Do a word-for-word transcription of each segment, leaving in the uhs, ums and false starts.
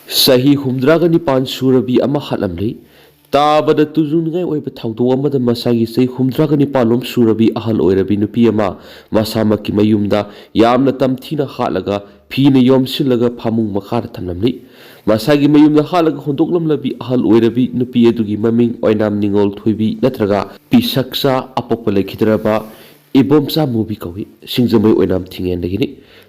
ꯆꯍꯤ ꯍꯨꯝꯗ꯭ꯔꯥꯒ ꯅꯤꯄꯥꯟ ꯁꯨꯔꯕꯤ ꯑꯃ ꯍꯥꯠꯂꯝꯂꯤ꯫ ꯇꯥꯕꯗ ꯇꯨꯖꯨꯡꯅꯤꯡꯉꯥꯏ ꯑꯣꯏꯕ ꯊꯧꯗꯣꯛ ꯑꯃꯗ ꯃꯁꯥꯒꯤ ꯆꯍꯤ ꯍꯨꯝꯗ꯭ꯔꯥꯒ ꯅꯤꯄꯥꯟ ꯂꯣꯝ ꯁꯨꯔꯕꯤ ꯑꯍꯜ ꯑꯣꯏꯔꯕꯤ ꯅꯨꯄꯤ ꯑꯃ ꯃꯁꯥꯃꯛꯀꯤ ꯃꯌꯨꯝꯗ ꯌꯥꯝꯅ ꯇꯝꯊꯤꯅ ꯍꯥꯠꯂꯒ ꯐꯤꯅ ꯌꯣꯝꯁꯤꯜꯂꯒ ꯐꯃꯨꯡ ꯃꯈꯥꯗ ꯊꯝꯂꯝꯂꯤ꯫ ꯃꯁꯥꯒꯤ ꯃꯌꯨꯝꯗ ꯍꯥꯠꯂꯒ ꯍꯨꯟꯗꯣꯛꯂꯝꯂꯕꯤ ꯑꯍꯜ ꯑꯣꯏꯔꯕꯤ ꯅꯨꯄꯤ ꯑꯗꯨꯒꯤ ꯃꯃꯤꯡ ꯑꯣꯏꯅꯥꯝ ꯅꯤꯉꯣꯜ ꯊꯣꯏꯕꯤ ꯅꯠꯇ꯭ꯔꯒ ꯄꯤꯁꯛꯆꯥ ꯑꯄꯣꯛꯄ ꯂꯩꯈꯤꯗ꯭ꯔꯕ ꯏꯕꯣꯝꯆꯥ ꯃꯨꯕꯤ ꯀꯧꯏ꯫ ꯁꯤꯡꯖꯃꯩ ꯑꯣꯏꯅꯥꯝ ꯊꯤꯡꯉꯦꯟꯗꯒꯤꯅꯤ꯫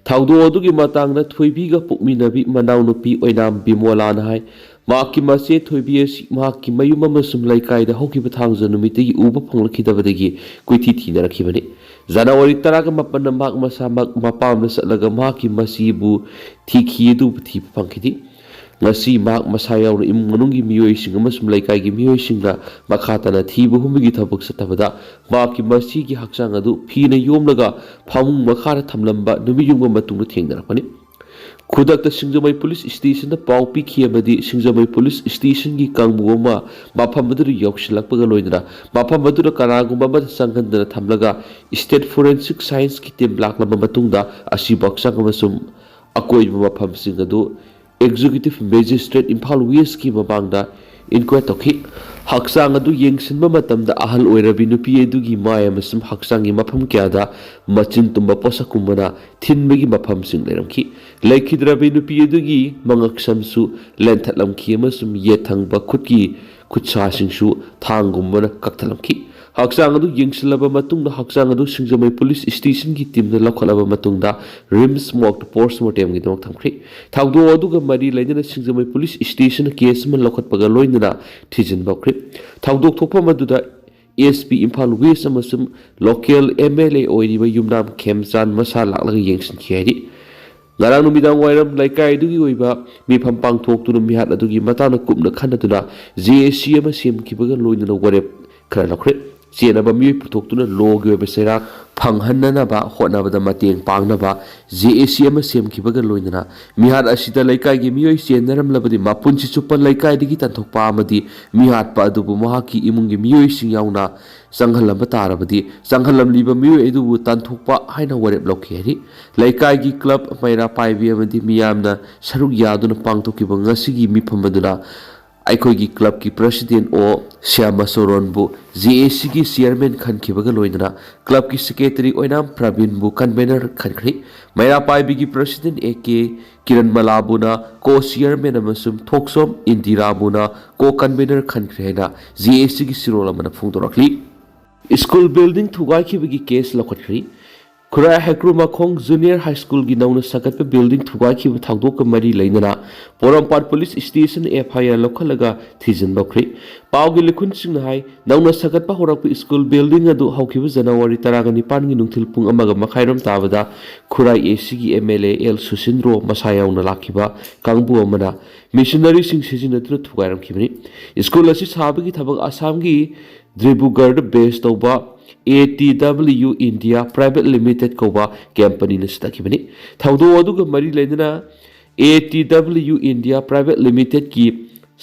ꯊꯧꯗꯣꯛ ꯑꯗꯨꯒꯤ ꯃꯇꯥꯡꯗ ꯊꯣꯏꯕꯤꯒ ꯄꯣꯛꯃꯤꯟꯅꯕꯤ ꯃꯅꯥꯎꯅꯨꯄꯤ ꯑꯣꯏꯅꯥꯝ ꯕꯤꯃꯣꯂꯥꯅ ꯍꯥꯏ, ꯃꯍꯥꯛꯀꯤ ꯃꯆꯦ ꯊꯣꯏꯕꯤ ꯑꯁꯤ ꯃꯍꯥꯛꯀꯤ ꯃꯌꯨꯝ ꯑꯃꯁꯨꯡ ꯂꯩꯀꯥꯏꯗ ꯍꯧꯈꯤꯕ ꯊꯥꯡꯖ ꯅꯨꯃꯤꯠꯇꯒꯤ ꯎꯕ ꯐꯪꯂꯛꯈꯤꯗꯕꯗꯒꯤ ꯀꯣꯏꯊꯤ ꯊꯤꯅꯔꯛꯈꯤꯕꯅꯤ꯫ ꯖꯅꯋꯥꯔꯤ ꯇꯔꯥꯒ ꯃꯥꯄꯟꯗ ꯃꯍꯥꯛ ꯃꯁꯥꯃꯛ ꯃꯄꯥꯝꯗ ꯆꯠꯂꯒ ꯃꯍꯥꯛꯀꯤ ꯃꯆꯦꯕꯨ ꯊꯤꯈꯤ, ꯑꯗꯨꯕꯨ ꯊꯤꯕ ꯐꯪꯈꯤꯗꯦ꯫ ꯉꯁꯤ ꯃꯍꯥꯛ ꯃꯁꯥ ꯌꯥꯎꯅ ꯏꯃꯨꯡ ꯃꯅꯨꯡꯒꯤ ꯃꯤꯑꯣꯏꯁꯤꯡ ꯑꯃꯁꯨꯡ ꯂꯩꯀꯥꯏꯒꯤ ꯃꯤꯑꯣꯏꯁꯤꯡꯅ ꯃꯈꯥ ꯇꯥꯅ ꯊꯤꯕ ꯍꯨꯝꯕꯒꯤ ꯊꯕꯛ ꯆꯠꯊꯕꯗ ꯃꯍꯥꯛꯀꯤ ꯃꯆꯦꯒꯤ ꯍꯛꯆꯥꯡ ꯑꯗꯨ ꯐꯤꯅ ꯌꯣꯝꯂꯒ ꯐꯃꯨꯡ ꯃꯈꯥꯗ ꯊꯝꯂꯝꯕ ꯅꯨꯃꯤꯠ ꯌꯨꯡꯕ ꯃꯇꯨꯡꯗ ꯊꯦꯡꯅꯔꯛꯄꯅꯤ꯫ ꯈꯨꯗꯛꯇ ꯁꯤꯡꯖꯃꯩ ꯄꯨꯂꯤꯁ ꯁ꯭ꯇꯦꯁꯟꯗ ꯄꯥꯎ ꯄꯤꯈꯤ ꯑꯃꯗꯤ ꯁꯤꯡꯖꯃꯩ ꯄꯨꯂꯤꯁ ꯁ꯭ꯇꯦꯁꯟꯒꯤ ꯀꯥꯡꯕꯨ ꯑꯃ ꯃꯐꯝ ꯑꯗꯨꯗ ꯌꯧꯁꯤꯜꯂꯛꯄꯒ ꯂꯣꯏꯅꯅ ꯃꯐꯝ ꯑꯗꯨꯗ ꯀꯅꯥꯒꯨꯝꯕ ꯑꯃꯗ ꯆꯪꯍꯟꯗꯅ ꯊꯝꯂꯒ ꯁ꯭ꯇꯦꯠ ꯐꯣꯔꯦꯟꯁꯤꯛ ꯁꯥꯏꯟꯁꯀꯤ ꯇꯤꯝ ꯂꯥꯛꯂꯕ ꯃꯇꯨꯡꯗ ꯑꯁꯤꯕ ꯍꯛꯆꯥꯡ ꯑꯃꯁꯨꯡ ꯑꯀꯣꯏꯕ ꯃꯐꯝꯁꯤꯡ ꯑꯗꯨ ꯑꯦꯛꯖꯤꯀ꯭ꯌꯨꯇꯤꯚ ꯃꯦꯖꯤꯁꯇ꯭ꯔꯦꯠ ꯏꯝꯐꯥꯜ ꯋꯦꯁꯀꯤ ꯃꯃꯥꯡꯗ ꯏꯟꯀ꯭ꯋꯥꯏꯔꯤ ꯇꯧꯈꯤ꯫ ꯍꯛꯆꯥꯡ ꯑꯗꯨ ꯌꯦꯡꯁꯤꯟꯕ ꯃꯇꯝꯗ ꯑꯍꯜ ꯑꯣꯏꯔꯕꯤ ꯅꯨꯄꯤ ꯑꯗꯨꯒꯤ ꯃꯥꯏ ꯑꯃꯁꯨꯡ ꯍꯛꯆꯥꯡꯒꯤ ꯃꯐꯝ ꯀꯌꯥꯗ ꯃꯆꯤꯟ ꯇꯨꯝꯕ ꯄꯣꯠꯁꯛꯀꯨꯝꯕꯅ ꯊꯤꯟꯕꯒꯤ ꯃꯐꯝꯁꯤꯡ ꯂꯩꯔꯝꯈꯤ꯫ ꯂꯩꯈꯤꯗ꯭ꯔꯕꯤ ꯅꯨꯄꯤ ꯑꯗꯨꯒꯤ ꯃꯉꯛ ꯁꯝꯁꯨ ꯂꯦꯟꯊꯠꯂꯝꯈꯤ ꯑꯃꯁꯨꯡ ꯌꯦꯠ ꯊꯪꯕ ꯈꯨꯠꯀꯤ ꯈꯨꯠꯁꯥꯁꯤꯡꯁꯨ ꯊꯥꯡꯒꯨꯝꯕꯅ ꯀꯛꯊꯠꯂꯝꯈꯤ꯫ ꯍꯛꯆꯥꯡ ꯑꯗꯨ ꯌꯦꯡꯁꯤꯜꯂꯕ ꯃꯇꯨꯡꯗ ꯍꯛꯆꯥꯡ ꯑꯗꯨ ꯁꯤꯡꯖꯃꯩ ꯄꯨꯂꯤꯁ ꯁ꯭ꯇꯦꯁꯟꯒꯤ ꯇꯤꯝꯗ ꯂꯧꯈꯠꯂꯕ ꯃꯇꯨꯡꯗ ꯔꯤꯝꯁ ꯃꯣꯔꯒꯇ ꯄꯣꯁꯃꯣꯔꯇꯦꯝꯒꯤꯗꯃꯛ ꯊꯝꯈ꯭ꯔꯦ꯫ ꯊꯧꯗꯣꯛ ꯑꯗꯨꯒ ꯃꯔꯤ ꯂꯩꯅꯅ ꯁꯤꯡꯖꯃꯩ ꯄꯨꯂꯤꯁ ꯁ꯭ꯇꯦꯁꯟꯅ ꯀꯦꯁ ꯑꯃ ꯂꯧꯈꯠꯄꯒ ꯂꯣꯏꯅꯅ ꯊꯤꯖꯤꯟꯕ ꯍꯧꯈ꯭ꯔꯦ꯫ ꯊꯧꯗꯣꯛ ꯊꯣꯛꯄ ꯑꯗꯨꯗ ꯑꯦꯁ ꯄꯤ ꯏꯝꯐꯥꯜ ꯋꯦꯁ ꯑꯃꯁꯨꯡ ꯂꯣꯀꯦꯜ ꯑꯦꯝ ꯑꯦꯜ ꯑꯦ ꯑꯣꯏꯔꯤꯕ ꯌꯨꯝꯅꯥꯝ ꯈꯦꯝꯆꯥꯟ ꯃꯁꯥ ꯂꯥꯛꯂꯒ ꯌꯦꯡꯁꯤꯟꯈꯤ ꯍꯥꯏꯔꯤ꯫ ꯉꯔꯥꯡ ꯅꯨꯃꯤꯗꯥꯡ ꯋꯥꯏꯔꯝ ꯂꯩꯀꯥꯏ ꯑꯗꯨꯒꯤ ꯑꯣꯏꯕ ꯃꯤꯐꯝ ꯄꯥꯡꯊꯣꯛꯇꯨꯅ ꯃꯤꯍꯥꯠ ꯑꯗꯨꯒꯤ ꯃꯇꯥꯡꯗ ꯀꯨꯞꯅ ꯈꯟꯅꯗꯨꯅ ꯖꯦ ꯑꯦ ꯁꯤ ꯑꯃ ꯁꯦꯝꯈꯤꯕꯒ ꯂꯣꯏꯅꯅ ꯋꯥꯔꯦꯞ ꯈꯔ ꯂꯧꯈ꯭ꯔꯦ꯫ ꯆꯦꯟꯅꯕ ꯃꯤꯑꯣꯏ ꯄꯨꯊꯣꯛꯇꯨꯅ ꯂꯣꯒꯤ ꯑꯣꯏꯕ ꯆꯩꯔꯥꯛ ꯐꯪꯍꯟꯅꯅꯕ ꯍꯣꯠꯅꯕꯗ ꯃꯇꯦꯡ ꯄꯥꯡꯅꯕ ꯖꯦ ꯑꯦ ꯁꯤ ꯑꯃ ꯁꯦꯝꯈꯤꯕꯒ ꯂꯣꯏꯅꯅ ꯃꯤꯍꯥꯠ ꯑꯁꯤꯗ ꯂꯩꯀꯥꯏꯒꯤ ꯃꯤꯑꯣꯏ ꯆꯦꯟꯅꯔꯝꯂꯕꯗꯤ ꯃꯄꯨꯟꯁꯤ ꯆꯨꯞꯄ ꯂꯩꯀꯥꯏꯗꯒꯤ ꯇꯥꯟꯊꯣꯛꯄ ꯑꯃꯗꯤ ꯃꯤꯍꯥꯠꯄ ꯑꯗꯨꯕꯨ ꯃꯍꯥꯛꯀꯤ ꯏꯃꯨꯡꯒꯤ ꯃꯤꯑꯣꯏꯁꯤꯡ ꯌꯥꯎꯅ ꯆꯪꯍꯜꯂꯝꯕ ꯇꯥꯔꯕꯗꯤ ꯆꯪꯍꯜꯂꯝꯂꯤꯕ ꯃꯤꯑꯣꯏ ꯑꯗꯨꯕꯨ ꯇꯥꯟꯊꯣꯛꯄ ꯍꯥꯏꯅ ꯋꯥꯔꯦꯞ ꯂꯧꯈꯤ ꯍꯥꯏꯔꯤ꯫ ꯂꯩꯀꯥꯏꯒꯤ ꯀ꯭ꯂꯕ, ꯃꯩꯔꯥ ꯄꯥꯏꯕꯤ ꯑꯃꯗꯤ ꯃꯤꯌꯥꯝꯅ ꯁꯔꯨꯛ ꯌꯥꯗꯨꯅ ꯄꯥꯡꯊꯣꯛꯈꯤꯕ ꯉꯁꯤꯒꯤ ꯃꯤꯐꯝ ꯑꯗꯨꯅ ꯑꯩꯈꯣꯏꯒꯤ ꯀ꯭ꯂꯕꯀꯤ ꯄ꯭ꯔꯁꯤꯗꯦꯟ ꯑꯣ ꯁ꯭ꯌꯥꯃ ꯆꯣꯔꯣꯟꯕꯨ ꯖꯦ ꯑꯦ ꯁꯤꯒꯤ ꯆꯤꯌꯔꯃꯦꯟ ꯈꯟꯈꯤꯕꯒ ꯂꯣꯏꯅꯅ ꯀ꯭ꯂꯕꯀꯤ ꯁꯦꯀ꯭ꯔꯦꯇꯔꯤ ꯑꯣꯏꯅꯥꯝ ꯄ꯭ꯔꯕꯤꯟꯕꯨ ꯀꯟꯚꯦꯅꯔ ꯈꯟꯈ꯭ꯔꯦ꯫ ꯃꯩꯔꯥ ꯄꯥꯏꯕꯤꯒꯤ ꯄ꯭ꯔꯁꯤꯗꯦꯟ ꯑꯦ ꯀꯦ ꯀꯤꯔꯟ ꯃꯂꯥꯕꯨꯅ ꯀꯣ ꯆꯤꯌꯔꯃꯦꯟ ꯑꯃꯁꯨꯡ ꯊꯣꯛꯆꯣꯝ ꯏꯟꯗꯤꯔꯥꯕꯨꯅ ꯀꯣ ꯀꯟꯚꯦꯅꯔ ꯈꯟꯈ꯭ꯔꯦ ꯍꯥꯏꯅ ꯖꯦ ꯑꯦ ꯁꯤꯒꯤ ꯆꯦꯔꯣꯜ ꯑꯃꯅ ꯐꯣꯡꯗꯣꯔꯛꯂꯤ꯫ ꯁ꯭ꯀꯨꯜ ꯕꯤꯜꯗꯤꯡ ꯊꯨꯒꯥꯏꯈꯤꯕꯒꯤ ꯀꯦꯁ ꯂꯧꯈꯠꯈ꯭ꯔꯤ꯫ ꯈꯨꯔꯥꯏ ꯍꯩꯀ꯭ꯔꯨꯃꯈꯣꯡ ꯖꯨꯅꯤꯌꯔ ꯍꯥꯏ ꯁ꯭ꯀꯨꯜꯒꯤ ꯅꯧꯅ ꯁꯥꯒꯠꯄ ꯕꯤꯜꯗꯤꯡ ꯊꯨꯒꯥꯏꯈꯤꯕ ꯊꯧꯗꯣꯛꯀ ꯃꯔꯤ ꯂꯩꯅꯅ Porompat police station F I R ꯂꯧꯈꯠꯂꯒ ꯊꯤꯖꯤꯟ ꯍꯧꯈ꯭ꯔꯦ꯫ ꯄꯥꯎꯒꯤ ꯂꯤꯈꯨꯟꯁꯤꯡꯅ ꯍꯥꯏ, ꯅꯧꯅ ꯁꯥꯒꯠꯄ ꯍꯧꯔꯛꯄ ꯁ꯭ꯀꯨꯜ ꯕꯤꯜꯗꯤꯡ ꯑꯗꯨ ꯍꯧꯈꯤꯕ ꯖꯅꯋꯥꯔꯤ ꯇꯔꯥꯒ ꯅꯤꯄꯥꯟꯒꯤ ꯅꯨꯡꯊꯤꯜ ꯄꯨꯡ ꯑꯃꯒ ꯃꯈꯥꯏꯔꯣꯝ ꯇꯥꯕꯗ ꯈꯨꯔꯥꯏ ꯑꯦ ꯁꯤꯒꯤ ꯑꯦꯝ ꯑꯦꯜ ꯑꯦ ꯑꯦꯜ ꯁꯨꯁꯤꯟꯗ꯭ꯔꯣ ꯃꯁꯥ ꯌꯥꯎꯅ ꯂꯥꯛꯈꯤꯕ ꯀꯥꯡꯕꯨ ꯑꯃꯅ ꯃꯤꯁꯅꯔꯤꯁꯤꯡ ꯁꯤꯖꯤꯟꯅꯗꯨꯅ ꯊꯨꯒꯥꯏꯔꯝꯈꯤꯕꯅꯤ꯫ ꯁ꯭ꯀꯨꯜ ꯑꯁꯤ ꯁꯥꯕꯒꯤ ꯊꯕꯛ ꯑꯁꯥꯝꯒꯤ ꯗꯤꯕ꯭ꯔꯨꯒꯔꯗ ꯕꯦꯁ ꯇꯧꯕ A T W India private limited ꯀꯧꯕ ꯀꯝꯄꯅꯤꯅ ꯁꯤꯠꯇꯈꯤꯕꯅꯤ꯫ ꯊꯧꯗꯣꯛ ꯑꯗꯨꯒ ꯃꯔꯤ ꯂꯩꯅꯅ A T W India private ꯂꯤꯃꯤꯇꯦꯗꯀꯤ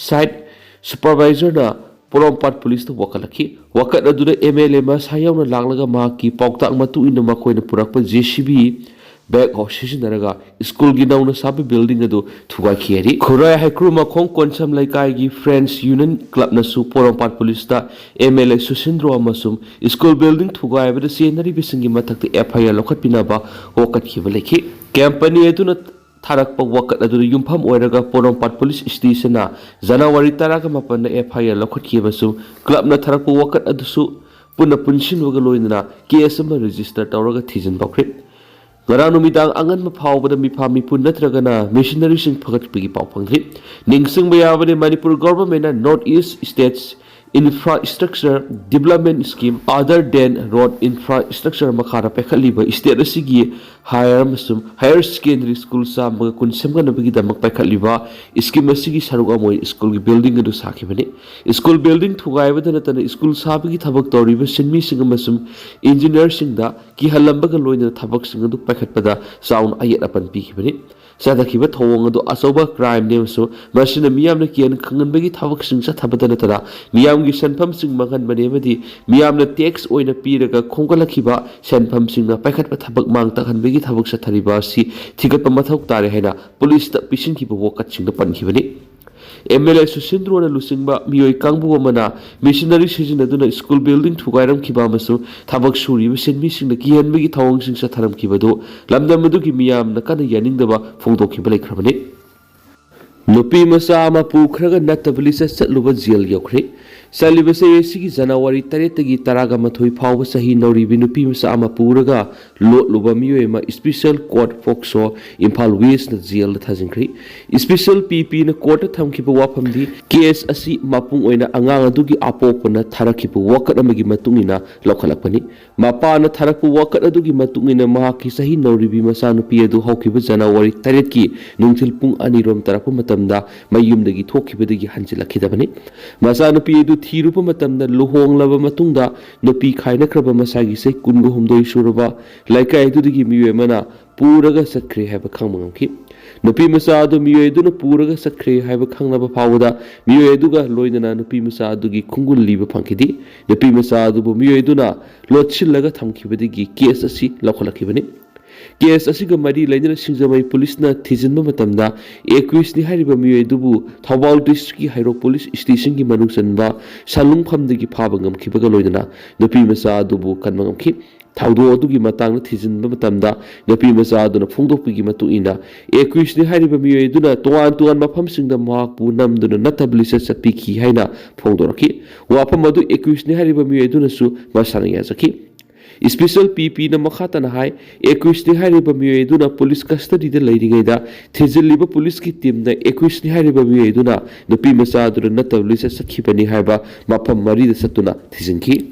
ꯁꯥꯏꯠ ꯁꯨꯄꯔꯚꯥꯏꯖꯔꯅ ꯄꯣꯔꯣꯝꯄꯥꯠ ꯄꯨꯂꯤꯁꯇ ꯋꯥꯀꯠꯂꯛꯈꯤ꯫ ꯋꯥꯀꯠ ꯑꯗꯨꯗ ꯑꯦꯝ ꯑꯦꯜ ꯑꯦ ꯃꯁꯥ ꯌꯥꯎꯅ ꯂꯥꯛꯂꯒ ꯃꯍꯥꯛꯀꯤ ꯄꯥꯎꯇꯥꯛ ꯃꯇꯨꯡ ꯏꯟꯅ ꯃꯈꯣꯏꯅ ꯄꯨꯔꯛꯄ ꯖꯦ ꯁꯤ ꯕꯤ ꯕꯦꯛ ꯍꯣ ꯁꯤꯖꯤꯟꯅꯔꯒ ꯁ꯭ꯀꯨꯜꯒꯤ ꯅꯧꯅ ꯁꯥꯕ ꯕꯤꯜꯗꯤꯡ ꯑꯗꯨ ꯊꯨꯒꯥꯏꯈꯤ ꯍꯥꯏꯔꯤ꯫ ꯈꯨꯔꯥꯏ ꯍꯩꯀ꯭ꯔꯨꯃꯈꯣꯡ ꯀꯣꯟꯁꯝ ꯂꯩꯀꯥꯏꯒꯤ ꯐ꯭ꯔꯦꯟꯁ ꯌꯨꯅꯤꯌꯟ ꯀ꯭ꯂꯕꯅꯁꯨ ꯄꯣꯔꯣꯝꯄꯥꯠ ꯄꯨꯂꯤꯁꯇ ꯑꯦꯝ ꯑꯦꯜ ꯑꯦ ꯁꯨꯁꯤꯟꯗ꯭ꯔꯣ ꯑꯃꯁꯨꯡ ꯁ꯭ꯀꯨꯜ ꯕꯤꯜꯗꯤꯡ ꯊꯨꯒꯥꯏꯕꯗ ꯆꯦꯟꯅꯔꯤꯕꯁꯤꯡꯒꯤ ꯃꯊꯛꯇ ꯑꯦꯐ ꯑꯥꯏ ꯑꯥꯔ ꯂꯧꯈꯠꯄꯤꯅꯕ ꯋꯥꯀꯠꯈꯤꯕ ꯂꯩꯈꯤ꯫ ꯀꯝꯄꯅꯤ ꯑꯗꯨꯅ ꯊꯥꯔꯛꯄ ꯋꯥꯀꯠ ꯑꯗꯨꯗ ꯌꯨꯝꯐꯝ ꯑꯣꯏꯔꯒ ꯄꯣꯔꯣꯝꯄꯥꯠ ꯄꯨꯂꯤꯁ ꯁ꯭ꯇꯦꯁꯟꯅ ꯖꯅꯋꯥꯔꯤ ꯇꯔꯥꯒ ꯃꯥꯄꯟꯗ ꯑꯦꯐ ꯑꯥꯏ ꯑꯥꯔ ꯂꯧꯈꯠꯈꯤ ꯑꯃꯁꯨꯡ ꯀ꯭ꯂꯕꯅ ꯊꯥꯔꯛꯄ ꯋꯥꯀꯠ ꯑꯗꯨꯁꯨ ꯄꯨꯟꯅ ꯄꯨꯟꯁꯤꯟꯕꯒ ꯂꯣꯏꯅꯅ ꯀꯦꯁ ꯑꯃ ꯔꯦꯖꯤꯁꯇꯔ ꯇꯧꯔꯒ ꯊꯤꯖꯤꯟ ꯇꯧꯈ꯭ꯔꯦ꯫ ꯉꯔꯥꯡ ꯅꯨꯃꯤꯗꯥꯡ ꯑꯉꯟꯕ ꯐꯥꯎꯕꯗ ꯃꯤꯐꯥ ꯃꯤꯄꯨꯟ ꯅꯠꯇ꯭ꯔꯒꯅ ꯃꯤꯁꯅꯔꯤꯁꯤꯡ ꯐꯒꯠꯄꯒꯤ ꯄꯥꯎ ꯐꯪꯈ꯭ꯔꯤ꯫ ꯅꯤꯡꯁꯤꯡꯕ ꯌꯥꯕꯗꯤ ꯃꯅꯤꯄꯨꯔ ꯒꯣꯚꯔꯟꯃꯦꯟꯠꯅ north east states Infrastructure Development Scheme other than road infrastructure ꯃꯈꯥꯗ ꯄꯥꯏꯈꯠꯂꯤꯕ state ꯑꯁꯤꯒꯤ higher ꯑꯃꯁꯨꯡ higher secondary school ꯆꯥꯝꯃꯒ ꯀꯨꯟ ꯁꯦꯝꯒꯠꯅꯕꯒꯤꯗꯃꯛ ꯄꯥꯏꯈꯠꯂꯤꯕ scheme ꯑꯁꯤꯒꯤ ꯁꯔꯨꯛ ꯑꯃ ꯑꯣꯏꯅ schoolꯒꯤ building ꯑꯗꯨ ꯁꯥꯈꯤꯕꯅꯤ꯫ School building ꯊꯨꯒꯥꯏꯕꯗ ꯅꯠꯇꯅ school ꯁꯥꯕꯒꯤ ꯊꯕꯛ ꯇꯧꯔꯤꯕ ꯁꯤꯟꯃꯤꯁꯤꯡ ꯑꯃꯁꯨꯡ engineerꯁꯤꯡꯗ ꯀꯤꯍꯜꯂꯝꯕꯒ ꯂꯣꯏꯅꯅ ꯊꯕꯛꯁꯤꯡ ꯑꯗꯨ ꯄꯥꯏꯈꯠꯄꯗ ꯆꯥꯎꯅ ꯑꯌꯦꯠ ꯑꯄꯟ ꯄꯤꯈꯤꯕꯅꯤ꯫ ꯆꯠꯊꯈꯤꯕ ꯊꯧꯑꯣꯡ ꯑꯗꯨ ꯑꯆꯧꯕ crimeꯅꯤ ꯑꯃꯁꯨꯡ ꯃꯁꯤꯅ ꯃꯤꯌꯥꯝꯅ ꯀꯤꯍꯟ ꯈꯪꯍꯟꯕꯒꯤ ꯊꯕꯛꯁꯤꯡ ꯆꯠꯊꯕꯗ ꯅꯠꯇꯅ ꯃꯤꯌꯥꯝꯒꯤ ꯁꯦꯟꯐꯝꯁꯤꯡ ꯃꯥꯡꯍꯟꯕꯅꯤ ꯑꯃꯗꯤ ꯃꯤꯌꯥꯝꯅ tax ꯑꯣꯏꯅ ꯄꯤꯔꯒ ꯈꯣꯝꯒꯠꯂꯛꯈꯤꯕ ꯁꯦꯟꯐꯝꯁꯤꯡꯅ ꯄꯥꯏꯈꯠꯄ ꯊꯕꯛ ꯃꯥꯡ ꯇꯥꯛꯍꯟꯕꯒꯤ ꯊꯕꯛ ꯆꯠꯊꯔꯤꯕ ꯑꯁꯤ ꯊꯤꯒꯠꯄ ꯃꯊꯧ ꯇꯥꯔꯦ ꯍꯥꯏꯅ policeꯇ ꯄꯤꯁꯤꯟꯈꯤꯕ ꯋꯥꯀꯠꯁꯤꯡꯗ ꯄꯟꯈꯤꯕꯅꯤ꯫ MLA ꯁꯨꯁꯤꯟꯗ꯭ꯔꯣꯅ ꯂꯨꯆꯤꯡꯕ ꯃꯤꯑꯣꯏ ꯀꯥꯡꯕꯨ ꯑꯃꯅ machinery ꯁꯤꯖꯤꯟꯅꯗꯨꯅ school building ꯊꯨꯒꯥꯏꯔꯝꯈꯤꯕ ꯑꯃꯁꯨꯡ ꯊꯕꯛ ꯁꯨꯔꯤꯕ ꯁꯤꯟꯃꯤꯁꯤꯡꯗ ꯀꯤꯍꯟꯕꯒꯤ ꯊꯧꯑꯣꯡꯁꯤꯡ ꯆꯠꯊꯔꯝꯈꯤꯕꯗꯨ ꯂꯝꯗꯝ ꯑꯗꯨꯒꯤ ꯃꯤꯌꯥꯝꯅ ꯀꯟꯅ ꯌꯥꯅꯤꯡꯗꯕ ꯐꯣꯡꯗꯣꯛꯈꯤꯕ ꯂꯩꯈ꯭ꯔꯕꯅꯤ꯫ ꯅꯨꯄꯤ ꯃꯆꯥ ꯑꯃ ꯄꯨꯈ꯭ꯔꯒ ꯅꯠꯇꯕ ꯂꯤꯆꯠ ꯆꯠꯂꯨꯕ jail ꯌꯧꯈ꯭ꯔꯦ꯫ ꯆꯠꯂꯤꯕ ꯆꯍꯤ ꯑꯁꯤꯒꯤ ꯖꯅꯋꯥꯔꯤ ꯇꯔꯦꯠꯇꯒꯤ ꯇꯔꯥꯒ ꯃꯥꯊꯣꯏ ꯐꯥꯎꯕ ꯆꯍꯤ ꯅꯧꯔꯤꯕꯤ ꯅꯨꯄꯤ ꯃꯆꯥ ꯑꯃ ꯄꯨꯔꯒ ꯂꯣꯠꯂꯨꯕ ꯃꯤꯑꯣꯏ ꯑꯃ special court POCSO Imphal Westꯅ jailꯗ ꯊꯥꯖꯤꯟꯈ꯭ꯔꯦ꯫ Special PPꯅ courtꯇ ꯊꯝꯈꯤꯕ ꯋꯥꯐꯝꯗꯤ case ꯑꯁꯤ ꯃꯄꯨꯡ ꯑꯣꯏꯅ ꯑꯉꯥꯡ ꯑꯗꯨꯒꯤ ꯑꯄꯣꯛꯄꯅ ꯊꯥꯔꯛꯈꯤꯕ ꯋꯥꯀꯠ ꯑꯃꯒꯤ ꯃꯇꯨꯡ ꯏꯟꯅ ꯂꯧꯈꯠꯂꯛꯄꯅꯤ꯫ ꯃꯄꯥꯅ ꯊꯥꯔꯛꯄ ꯋꯥꯀꯠ ꯑꯗꯨꯒꯤ ꯃꯇꯨꯡ ꯏꯟꯅ ꯃꯍꯥꯛꯀꯤ ꯆꯍꯤ ꯅꯧꯔꯤꯕꯤ ꯃꯆꯥꯅꯨꯄꯤ ꯑꯗꯨ ꯍꯧꯈꯤꯕ ꯖꯅꯋꯥꯔꯤ ꯇꯔꯦꯠꯀꯤ ꯅꯨꯡꯊꯤꯜ ꯄꯨꯡ ꯑꯅꯤꯔꯣꯝ ꯇꯥꯔꯛꯄ ꯃꯇꯝꯗ ꯃꯌꯨꯝꯗꯒꯤ ꯊꯣꯛꯈꯤꯕꯗꯒꯤ ꯍꯟꯖꯤꯜꯂꯛꯈꯤꯗꯕꯅꯤ꯫ ꯃꯆꯥꯅꯨꯄꯤ ꯑꯗꯨ ꯊꯤꯔꯨꯕ ꯃꯇꯝꯗ ꯂꯨꯍꯣꯡꯂꯕ ꯃꯇꯨꯡꯗ ꯅꯨꯄꯤ ꯈꯥꯏꯅꯈ꯭ꯔꯕ ꯃꯁꯥꯒꯤ ꯆꯍꯤ ꯀꯨꯟꯒ ꯍꯨꯝꯗꯣꯏ ꯁꯨꯔꯕ ꯂꯩꯀꯥꯏ ꯑꯗꯨꯗꯒꯤ ꯃꯤꯑꯣꯏ ꯑꯃꯅ ꯄꯨꯔꯒ ꯆꯠꯈ꯭ꯔꯦ ꯍꯥꯏꯕ ꯈꯪꯕ ꯉꯝꯈꯤ꯫ ꯅꯨꯄꯤ ꯃꯆꯥ ꯑꯗꯨ ꯃꯤꯑꯣꯏ ꯑꯗꯨꯅ ꯄꯨꯔꯒ ꯆꯠꯈ꯭ꯔꯦ ꯍꯥꯏꯕ ꯈꯪꯅꯕ ꯐꯥꯎꯕꯗ ꯃꯤꯑꯣꯏ ꯑꯗꯨꯒ ꯂꯣꯏꯅꯅ ꯅꯨꯄꯤ ꯃꯆꯥ ꯑꯗꯨꯒꯤ ꯈꯣꯡꯒꯨꯜ ꯂꯤꯕ ꯐꯪꯈꯤꯗꯦ꯫ ꯅꯨꯄꯤ ꯃꯆꯥ ꯑꯗꯨꯕꯨ ꯃꯤꯑꯣꯏ ꯑꯗꯨꯅ ꯂꯣꯠꯁꯤꯜꯂꯒ ꯊꯝꯈꯤꯕꯗꯒꯤ case ꯑꯁꯤ ꯂꯧꯈꯠꯂꯛꯈꯤꯕꯅꯤ꯫ Case ꯑꯁꯤꯒ ꯃꯔꯤ ꯂꯩꯅꯅ ꯁꯤꯡꯖꯃꯩ policeꯅ ꯊꯤꯖꯤꯟꯕ ꯃꯇꯝꯗ accused ꯍꯥꯏꯔꯤꯕ ꯃꯤꯑꯣꯏ ꯑꯗꯨꯕꯨ ꯊꯧꯕꯥꯜ districtꯀꯤ ꯍꯩꯔꯣꯛ police stationꯒꯤ ꯃꯅꯨꯡ ꯆꯟꯕ ꯁꯂꯨꯡꯐꯝꯗꯒꯤ ꯐꯥꯕ ꯉꯝꯈꯤꯕꯒ ꯂꯣꯏꯅꯅ ꯅꯨꯄꯤ ꯃꯆꯥ ꯑꯗꯨꯕꯨ ꯀꯟꯕ ꯉꯝꯈꯤ꯫ ꯊꯧꯗꯣꯛ ꯑꯗꯨꯒꯤ ꯃꯇꯥꯡꯗ ꯊꯤꯖꯤꯟꯕ ꯃꯇꯝꯗ ꯅꯨꯄꯤ ꯃꯆꯥ ꯑꯗꯨꯅ ꯐꯣꯡꯗꯣꯛꯄꯒꯤ ꯃꯇꯨꯡ ꯏꯟꯅ accused ꯍꯥꯏꯔꯤꯕ ꯃꯤꯑꯣꯏ ꯑꯗꯨꯅ ꯇꯣꯉꯥꯟ ꯇꯣꯉꯥꯟꯕ ꯃꯐꯝꯁꯤꯡꯗ ꯃꯍꯥꯛꯄꯨ ꯅꯝꯗꯨꯅ ꯅꯠꯇꯕ ꯂꯤꯆꯠ ꯆꯠꯄꯤꯈꯤ ꯍꯥꯏꯅ ꯐꯣꯡꯗꯣꯔꯛꯈꯤ꯫ ꯋꯥꯐꯝ ꯑꯗꯨ accused ꯍꯥꯏꯔꯤꯕ ꯃꯤꯑꯣꯏ ꯑꯗꯨꯅꯁꯨ ꯃꯁꯥꯅ ꯌꯥꯖꯈꯤ꯫ ꯏꯁꯄꯤꯁꯦꯜ ꯄꯤ ꯄꯤꯅ ꯃꯈꯥ ꯇꯥꯅ ꯍꯥꯏ, ꯑꯦꯀ꯭ꯌꯨꯁꯅꯤ ꯍꯥꯏꯔꯤꯕ ꯃꯤꯑꯣꯏ ꯑꯗꯨꯅ ꯄꯨꯂꯤꯁ ꯀꯁꯇꯗꯤꯗ ꯂꯩꯔꯤꯉꯩꯗ ꯊꯤꯖꯤꯜꯂꯤꯕ ꯄꯨꯂꯤꯁꯀꯤ ꯇꯤꯝꯅ ꯑꯦꯀ꯭ꯌꯨꯁꯅꯤ ꯍꯥꯏꯔꯤꯕ ꯃꯤꯑꯣꯏ ꯑꯗꯨꯅ ꯅꯨꯄꯤ ꯃꯆꯥ ꯑꯗꯨꯅ ꯅꯠꯇꯕ ꯂꯤꯁꯇ ꯆꯠꯈꯤꯕꯅꯤ ꯍꯥꯏꯕ ꯃꯐꯝ ꯃꯔꯤꯗ ꯆꯠꯇꯨꯅ ꯊꯤꯖꯤꯟꯈꯤ꯫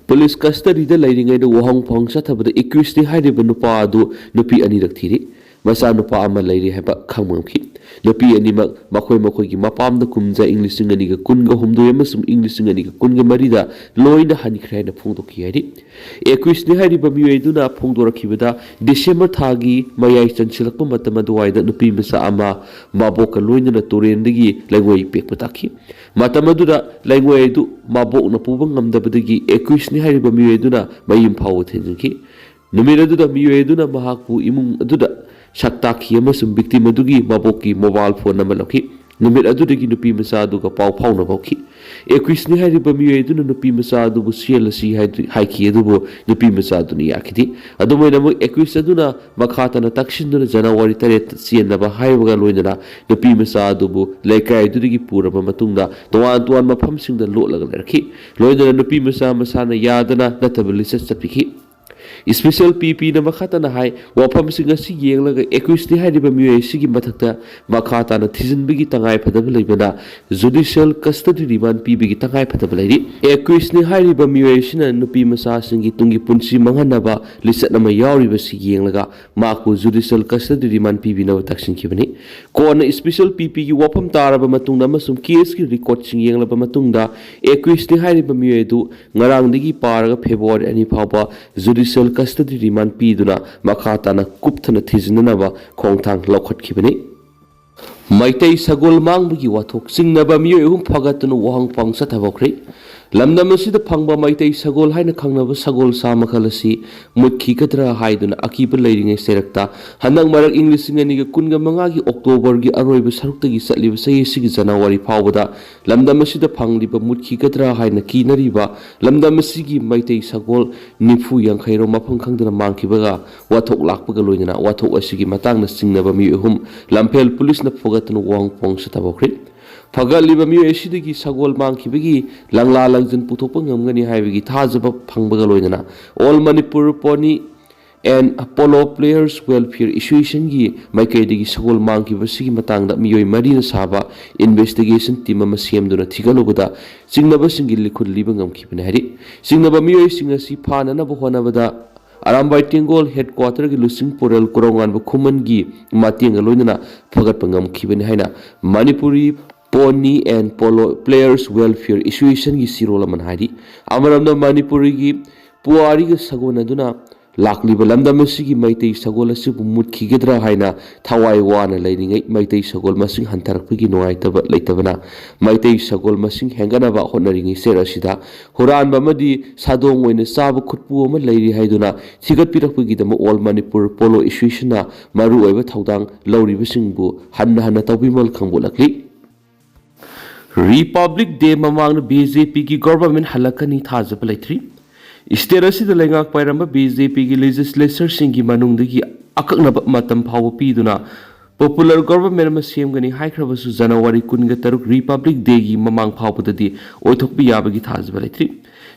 ꯄꯨꯂꯤꯁ ꯀꯁꯇꯗꯤꯗ ꯂꯩꯔꯤꯉꯩꯗ ꯋꯥꯍꯪ ꯐꯥꯎꯍꯪ ꯆꯠꯊꯕꯗ ꯑꯦꯀ꯭ꯌꯨꯁꯅꯤ ꯍꯥꯏꯔꯤꯕ ꯅꯨꯄꯥ ꯑꯗꯨ ꯅꯨꯄꯤ ꯑꯅꯤꯔꯛ ꯊꯤꯔꯤ꯫ ꯃꯆꯥꯅꯨꯄꯥ ꯑꯃ ꯂꯩꯔꯤ ꯍꯥꯏꯕ ꯈꯪꯕ ꯉꯝꯈꯤ꯫ ꯅꯨꯄꯤ ꯑꯅꯤꯃꯛ ꯃꯈꯣꯏ ꯃꯈꯣꯏꯒꯤ ꯃꯄꯥꯝꯗ ꯀꯨꯝꯖꯥ ꯏꯪ ꯂꯤꯁꯤꯡ ꯑꯅꯤꯒ ꯀꯨꯟꯒ ꯍꯨꯝꯗꯣꯏ ꯑꯃꯁꯨꯡ ꯏꯪ ꯂꯤꯁꯤꯡ ꯑꯅꯤꯒ ꯀꯨꯟꯒ ꯃꯔꯤꯗ ꯂꯣꯏꯅ ꯍꯟꯈ꯭ꯔꯦ ꯍꯥꯏꯅ ꯐꯣꯡꯗꯣꯛꯈꯤ ꯍꯥꯏꯔꯤ꯫ ꯑꯦꯀ꯭ꯌꯨꯁꯅꯤ ꯍꯥꯏꯔꯤꯕ ꯃꯤꯑꯣꯏ ꯑꯗꯨꯅ ꯐꯣꯡꯗꯣꯔꯛꯈꯤꯕꯗ, ꯗꯤꯁꯦꯝꯕꯔ ꯊꯥꯒꯤ ꯃꯌꯥꯏ ꯆꯟꯁꯤꯜꯂꯛꯄ ꯃꯇꯝ ꯑꯗꯨꯋꯥꯏꯗ ꯅꯨꯄꯤ ꯃꯆꯥ ꯑꯃ ꯃꯕꯣꯛꯀ ꯂꯣꯏꯅꯅ ꯇꯨꯔꯦꯟꯗꯒꯤ ꯂꯩꯉꯣꯏ ꯄꯦꯛꯄ ꯇꯥꯈꯤ꯫ ꯃꯇꯝ ꯑꯗꯨꯗ ꯂꯩꯉꯣꯏ ꯑꯗꯨ ꯃꯕꯣꯛꯅ ꯄꯨꯕ ꯉꯝꯗꯕꯗꯒꯤ ꯑꯦꯀ꯭ꯌꯨꯁꯅꯤ ꯍꯥꯏꯔꯤꯕ ꯃꯤꯑꯣꯏ ꯑꯗꯨꯅ ꯃꯌꯨꯝ ꯐꯥꯎꯕ ꯊꯤꯟꯖꯤꯟꯈꯤ꯫ ꯅꯨꯃꯤꯠ ꯑꯗꯨꯗ ꯃꯤꯑꯣꯏ ꯑꯗꯨꯅ ꯃꯍꯥꯛꯄꯨ ꯏꯃꯨꯡ ꯑꯗꯨꯗ ꯁꯛ ꯇꯥꯛꯈꯤ ꯑꯃꯁꯨꯡ ꯚꯤꯛꯇꯤꯝ ꯑꯗꯨꯒꯤ ꯃꯕꯣꯛꯀꯤ ꯃꯣꯕꯥꯏꯜ ꯐꯣꯟ ꯑꯃ ꯂꯧꯈꯤ꯫ ꯅꯨꯃꯤꯠ ꯑꯗꯨꯗꯒꯤ ꯅꯨꯄꯤ ꯃꯆꯥ ꯑꯗꯨꯒ ꯄꯥꯎ ꯐꯥꯎꯅꯕ ꯍꯧꯈꯤ꯫ ꯑꯦꯀ꯭ꯌꯨꯁꯅꯤ ꯍꯥꯏꯔꯤꯕ ꯃꯤꯑꯣꯏ ꯑꯗꯨꯅ ꯅꯨꯄꯤ ꯃꯆꯥ ꯑꯗꯨꯕꯨ ꯆꯦꯜꯂꯁꯤ ꯍꯥꯏꯗꯨ-, ꯍꯥꯏꯈꯤ, ꯑꯗꯨꯕꯨ ꯅꯨꯄꯤ ꯃꯆꯥ ꯑꯗꯨꯅ ꯌꯥꯈꯤꯗꯦ꯫ ꯑꯗꯨꯝ ꯑꯣꯏꯅꯃꯛ, ꯑꯦꯀ꯭ꯌꯨꯁ ꯑꯗꯨꯅ ꯃꯈꯥ ꯇꯥꯅ ꯇꯛꯁꯤꯟꯗꯨꯅ ꯖꯅꯋꯥꯔꯤ ꯇꯔꯦꯠꯇ ꯆꯦꯟꯅꯕ ꯍꯥꯏꯕꯒ ꯂꯣꯏꯅꯅ ꯅꯨꯄꯤ ꯃꯆꯥ ꯑꯗꯨꯕꯨ ꯂꯩꯀꯥꯏ ꯑꯗꯨꯗꯒꯤ ꯄꯨꯔꯕ ꯃꯇꯨꯡꯗ ꯇꯣꯉꯥꯟ ꯇꯣꯉꯥꯟꯕ ꯃꯐꯝꯁꯤꯡꯗ ꯂꯣꯠꯂꯒ ꯂꯩꯔꯛꯈꯤ꯫ ꯂꯣꯏꯅꯅ ꯅꯨꯄꯤ ꯃꯆꯥ ꯃꯁꯥꯅ ꯌꯥꯗꯅ ꯅꯠꯇꯕ ꯂꯤꯁꯇ ꯆꯠꯄꯤꯈꯤ꯫ ꯏꯁꯄꯤꯁꯦꯜ ꯄꯤ ꯄꯤꯅ ꯃꯈꯥ ꯇꯥꯅ ꯍꯥꯏ, ꯋꯥꯐꯝꯁꯤꯡ ꯑꯁꯤ ꯌꯦꯡꯂꯒ ꯑꯦꯀ꯭ꯌꯨꯁꯅꯤ ꯍꯥꯏꯔꯤꯕ ꯃꯤꯑꯣꯏ ꯑꯁꯤꯒꯤ ꯃꯊꯛꯇ ꯃꯈꯥ ꯇꯥꯅ ꯊꯤꯖꯤꯟꯕꯒꯤ ꯇꯉꯥꯏ ꯐꯗꯕ ꯂꯩꯕꯅ ꯖꯨꯗꯤꯁꯤꯌꯦꯜ ꯀꯁꯇꯗꯤ ꯔꯤꯃꯥꯟ ꯄꯤꯕꯒꯤ ꯇꯉꯥꯏ ꯐꯗꯕ ꯂꯩꯔꯤ꯫ ꯑꯦꯀ꯭ꯌꯨꯁꯅꯤ ꯍꯥꯏꯔꯤꯕ ꯃꯤꯑꯣꯏ ꯑꯁꯤꯅ ꯅꯨꯄꯤ ꯃꯆꯥꯁꯤꯡꯒꯤ ꯇꯨꯡꯒꯤ ꯄꯨꯟꯁꯤ ꯃꯥꯡꯍꯟꯅꯕ ꯂꯤꯆꯠ ꯑꯃ ꯌꯥꯎꯔꯤꯕꯁꯤ ꯌꯦꯡꯂꯒ ꯃꯍꯥꯛꯄꯨ ꯖꯨꯗꯤꯁꯤꯌꯦꯜ ꯀꯁꯇꯗꯤ ꯔꯤꯃꯥꯟ ꯄꯤꯕꯤꯅꯕ ꯇꯛꯁꯤꯟꯈꯤꯕꯅꯤ꯫ ꯀꯣꯟꯅ ꯏꯁꯄꯤꯁꯦꯜ ꯄꯤ ꯄꯤꯒꯤ ꯋꯥꯐꯝ ꯇꯥꯔꯕ ꯃꯇꯨꯡꯗ ꯑꯃꯁꯨꯡ ꯀꯦꯁꯀꯤ ꯔꯦꯀꯣꯔꯗꯁꯤꯡ ꯌꯦꯡꯂꯕ ꯃꯇꯨꯡꯗ, ꯑꯦꯀ꯭ꯌꯨꯁꯅꯤ ꯍꯥꯏꯔꯤꯕ ꯃꯤꯑꯣꯏ ꯑꯗꯨ ꯉꯔꯥꯡꯗꯒꯤ ꯄꯥꯔꯒ ꯐꯦꯕ꯭ꯔꯨꯋꯥꯔꯤ ꯑꯅꯤ ꯐꯥꯎꯕ ꯖꯨꯗꯤꯁꯤꯌꯦꯜ ꯀꯁꯇꯗꯤ ꯔꯤꯃꯥꯟ ꯄꯤꯗꯨꯅ ꯃꯈꯥ ꯇꯥꯅ ꯀꯨꯞꯊꯅ ꯊꯤꯖꯤꯟꯅꯅꯕ ꯈꯣꯡꯊꯥꯡ ꯂꯧꯈꯠꯈꯤꯕꯅꯤ꯫ ꯃꯩꯇꯩ ꯁꯒꯣꯜ ꯃꯥꯡꯕꯒꯤ ꯋꯥꯊꯣꯛ ꯆꯤꯡꯅꯕ ꯃꯤꯑꯣꯏ ꯑꯍꯨꯝ ꯐꯥꯒꯠꯇꯨꯅ ꯋꯥꯍꯪ ꯄꯥꯎ ꯆꯠꯊꯕ ꯍꯧꯈ꯭ꯔꯦ꯫ ꯂꯝꯗꯝ ꯑꯁꯤꯗ ꯐꯪꯕ ꯃꯩꯇꯩ ꯁꯒꯣꯜ ꯍꯥꯏꯅ ꯈꯪꯅꯕ ꯁꯒꯣꯜ ꯁꯥ ꯃꯈꯜ ꯑꯁꯤ ꯃꯨꯠꯈꯤꯒꯗ꯭ꯔꯥ ꯍꯥꯏꯗꯨꯅ ꯑꯀꯤꯕ ꯂꯩꯔꯤꯉꯩ ꯆꯩꯔꯛꯇ, ꯍꯟꯗꯛ ꯃꯔꯛ ꯏꯪ ꯂꯤꯁꯤꯡ ꯑꯅꯤꯒ ꯀꯨꯟꯒ ꯃꯉꯥꯒꯤ ꯑꯣꯛꯇꯣꯕꯔꯒꯤ ꯑꯔꯣꯏꯕ ꯁꯔꯨꯛꯇꯒꯤ ꯆꯠꯂꯤꯕ ꯆꯍꯤ ꯑꯁꯤꯒꯤ ꯖꯅꯋꯥꯔꯤ ꯐꯥꯎꯕꯗ ꯂꯝꯗꯝ ꯑꯁꯤꯗ ꯐꯪꯂꯤꯕ ꯃꯨꯠꯈꯤꯒꯗ꯭ꯔꯥ ꯍꯥꯏꯅ ꯀꯤꯅꯔꯤꯕ ꯂꯝꯗꯝ ꯑꯁꯤꯒꯤ ꯃꯩꯇꯩ ꯁꯒꯣꯜ ꯅꯤꯐꯨ ꯌꯥꯡꯈꯩꯔꯣꯝ ꯃꯐꯝ ꯈꯪꯗꯅ ꯃꯥꯡꯈꯤꯕꯒ ꯋꯥꯊꯣꯛ ꯂꯥꯛꯄꯒ ꯂꯣꯏꯅꯅ ꯋꯥꯊꯣꯛ ꯑꯁꯤꯒꯤ ꯃꯇꯥꯡꯗ ꯆꯤꯡꯅꯕ ꯃꯤꯑꯣꯏ ꯑꯍꯨꯝ ꯂꯝꯐꯦꯜ ꯄꯨꯂꯤꯁꯅ ꯐꯥꯒꯠꯇꯨꯅ ꯋꯥꯍꯪ ꯄꯥꯎꯍꯪ ꯆꯠꯊꯕ ꯍꯧꯈ꯭ꯔꯦ꯫ ꯐꯒꯠꯂꯤꯕ ꯃꯤꯑꯣꯏ ꯑꯁꯤꯗꯒꯤ ꯁꯒꯣꯜ ꯃꯥꯡꯈꯤꯕꯒꯤ ꯂꯪꯂꯥ ꯂꯪꯖꯟ ꯄꯨꯊꯣꯛꯄ ꯉꯝꯒꯅꯤ ꯍꯥꯏꯕꯒꯤ ꯊꯥꯖꯕ ꯐꯪꯕꯒ ꯂꯣꯏꯅꯅ All Manipur Pony and Polo Players Welfare Associationꯒꯤ ꯃꯥꯏꯀꯩꯗꯒꯤ ꯁꯒꯣꯜ ꯃꯥꯡꯈꯤꯕꯁꯤꯒꯤ ꯃꯇꯥꯡꯗ ꯃꯤꯑꯣꯏ ꯃꯔꯤꯅ ꯁꯥꯕ investigation team ꯑꯃ ꯁꯦꯝꯗꯨꯅ ꯊꯤꯒꯠꯂꯨꯕꯗ ꯆꯤꯡꯅꯕꯁꯤꯡꯒꯤ ꯂꯤꯈꯨꯜ ꯂꯤꯕ ꯉꯝꯈꯤꯕꯅꯤ ꯍꯥꯏꯔꯤ꯫ ꯆꯤꯡꯅꯕ ꯃꯤꯑꯣꯏꯁꯤꯡ ꯑꯁꯤ ꯐꯥꯅꯅꯕ ꯍꯣꯠꯅꯕꯗ ꯑꯔꯥꯝꯕꯥꯏ ꯇꯦꯡꯒꯣꯜ headquarterꯒꯤ ꯂꯨꯆꯤꯡ ꯄꯨꯔꯦꯜ ꯀꯣꯔꯧꯉꯥꯟꯕ ꯈꯨꯃꯟꯒꯤ ꯃꯇꯦꯡꯒ ꯂꯣꯏꯅꯅ ꯐꯒꯠꯄ ꯉꯝꯈꯤꯕꯅꯤ ꯍꯥꯏꯅ Manipuri Pony and Polo Players Welfare Associationꯒꯤ ꯆꯦꯔꯣꯜ ꯑꯃꯅ ꯍꯥꯏꯔꯤ꯫ ꯑꯃꯔꯣꯝꯗ ꯃꯅꯤꯄꯨꯔꯤꯒꯤ ꯄꯨꯋꯥꯔꯤꯒ ꯁꯥꯒꯣꯟꯅꯗꯨꯅ ꯂꯥꯛꯂꯤꯕ ꯂꯝꯗꯝ ꯑꯁꯤꯒꯤ ꯃꯩꯇꯩ ꯁꯒꯣꯜ ꯑꯁꯤꯕꯨ ꯃꯨꯠꯈꯤꯒꯗ꯭ꯔꯥ ꯍꯥꯏꯅ ꯊꯋꯥꯏ ꯋꯥꯅ ꯂꯩꯔꯤꯉꯩ ꯃꯩꯇꯩ ꯁꯒꯣꯜ ꯃꯁꯤꯡ ꯍꯟꯊꯔꯛꯄꯒꯤ ꯅꯨꯡꯉꯥꯏꯇꯕ ꯂꯩꯇꯕꯅ ꯃꯩꯇꯩ ꯁꯒꯣꯜ ꯃꯁꯤꯡ ꯍꯦꯟꯒꯠꯅꯕ ꯍꯣꯠꯅꯔꯤꯉꯩ ꯆꯦꯠ ꯑꯁꯤꯗ ꯍꯨꯔꯥꯟꯕ ꯑꯃꯗꯤ ꯁꯥꯗꯣꯡ ꯑꯣꯏꯅ ꯆꯥꯕ ꯈꯨꯠꯄꯨ ꯑꯃ ꯂꯩꯔꯤ ꯍꯥꯏꯗꯨꯅ ꯊꯤꯒꯠꯄꯤꯔꯛꯄꯒꯤꯗꯃꯛ All Manipur Polo Associationꯅ ꯃꯔꯨꯑꯣꯏꯕ ꯊꯧꯗꯥꯡ ꯂꯧꯔꯤꯕꯁꯤꯡꯕꯨ ꯍꯟꯅ ꯍꯟꯅ ꯇꯧꯕꯤꯃꯜ ꯈꯪꯕꯣꯛꯂꯛꯂꯤ꯫ Republic Day ꯃꯃꯥꯡꯗ BJPꯒꯤ government ꯍꯜꯂꯛꯀꯅꯤ ꯊꯥꯖꯕ ꯂꯩꯇ꯭ꯔꯤ꯫ State ꯑꯁꯤꯗ ꯂꯩꯉꯥꯛ ꯄꯥꯏꯔꯝꯕ BJPꯒꯤ legislatureꯁꯤꯡꯒꯤ ꯃꯅꯨꯡꯗꯒꯤ ꯑꯀꯛꯅꯕ ꯃꯇꯝ ꯐꯥꯎꯕ ꯄꯤꯗꯨꯅ popular government ꯑꯃ ꯁꯦꯝꯒꯅꯤ ꯍꯥꯏꯈ꯭ꯔꯕꯁꯨ January ꯀꯨꯟꯒ ꯇꯔꯨꯛ Republic Dayꯒꯤ ꯃꯃꯥꯡ ꯐꯥꯎꯕꯗꯗꯤ ꯑꯣꯏꯊꯣꯛꯄ ꯌꯥꯕꯒꯤ ꯊꯥꯖꯕ ꯂꯩꯇ꯭ꯔꯤ꯫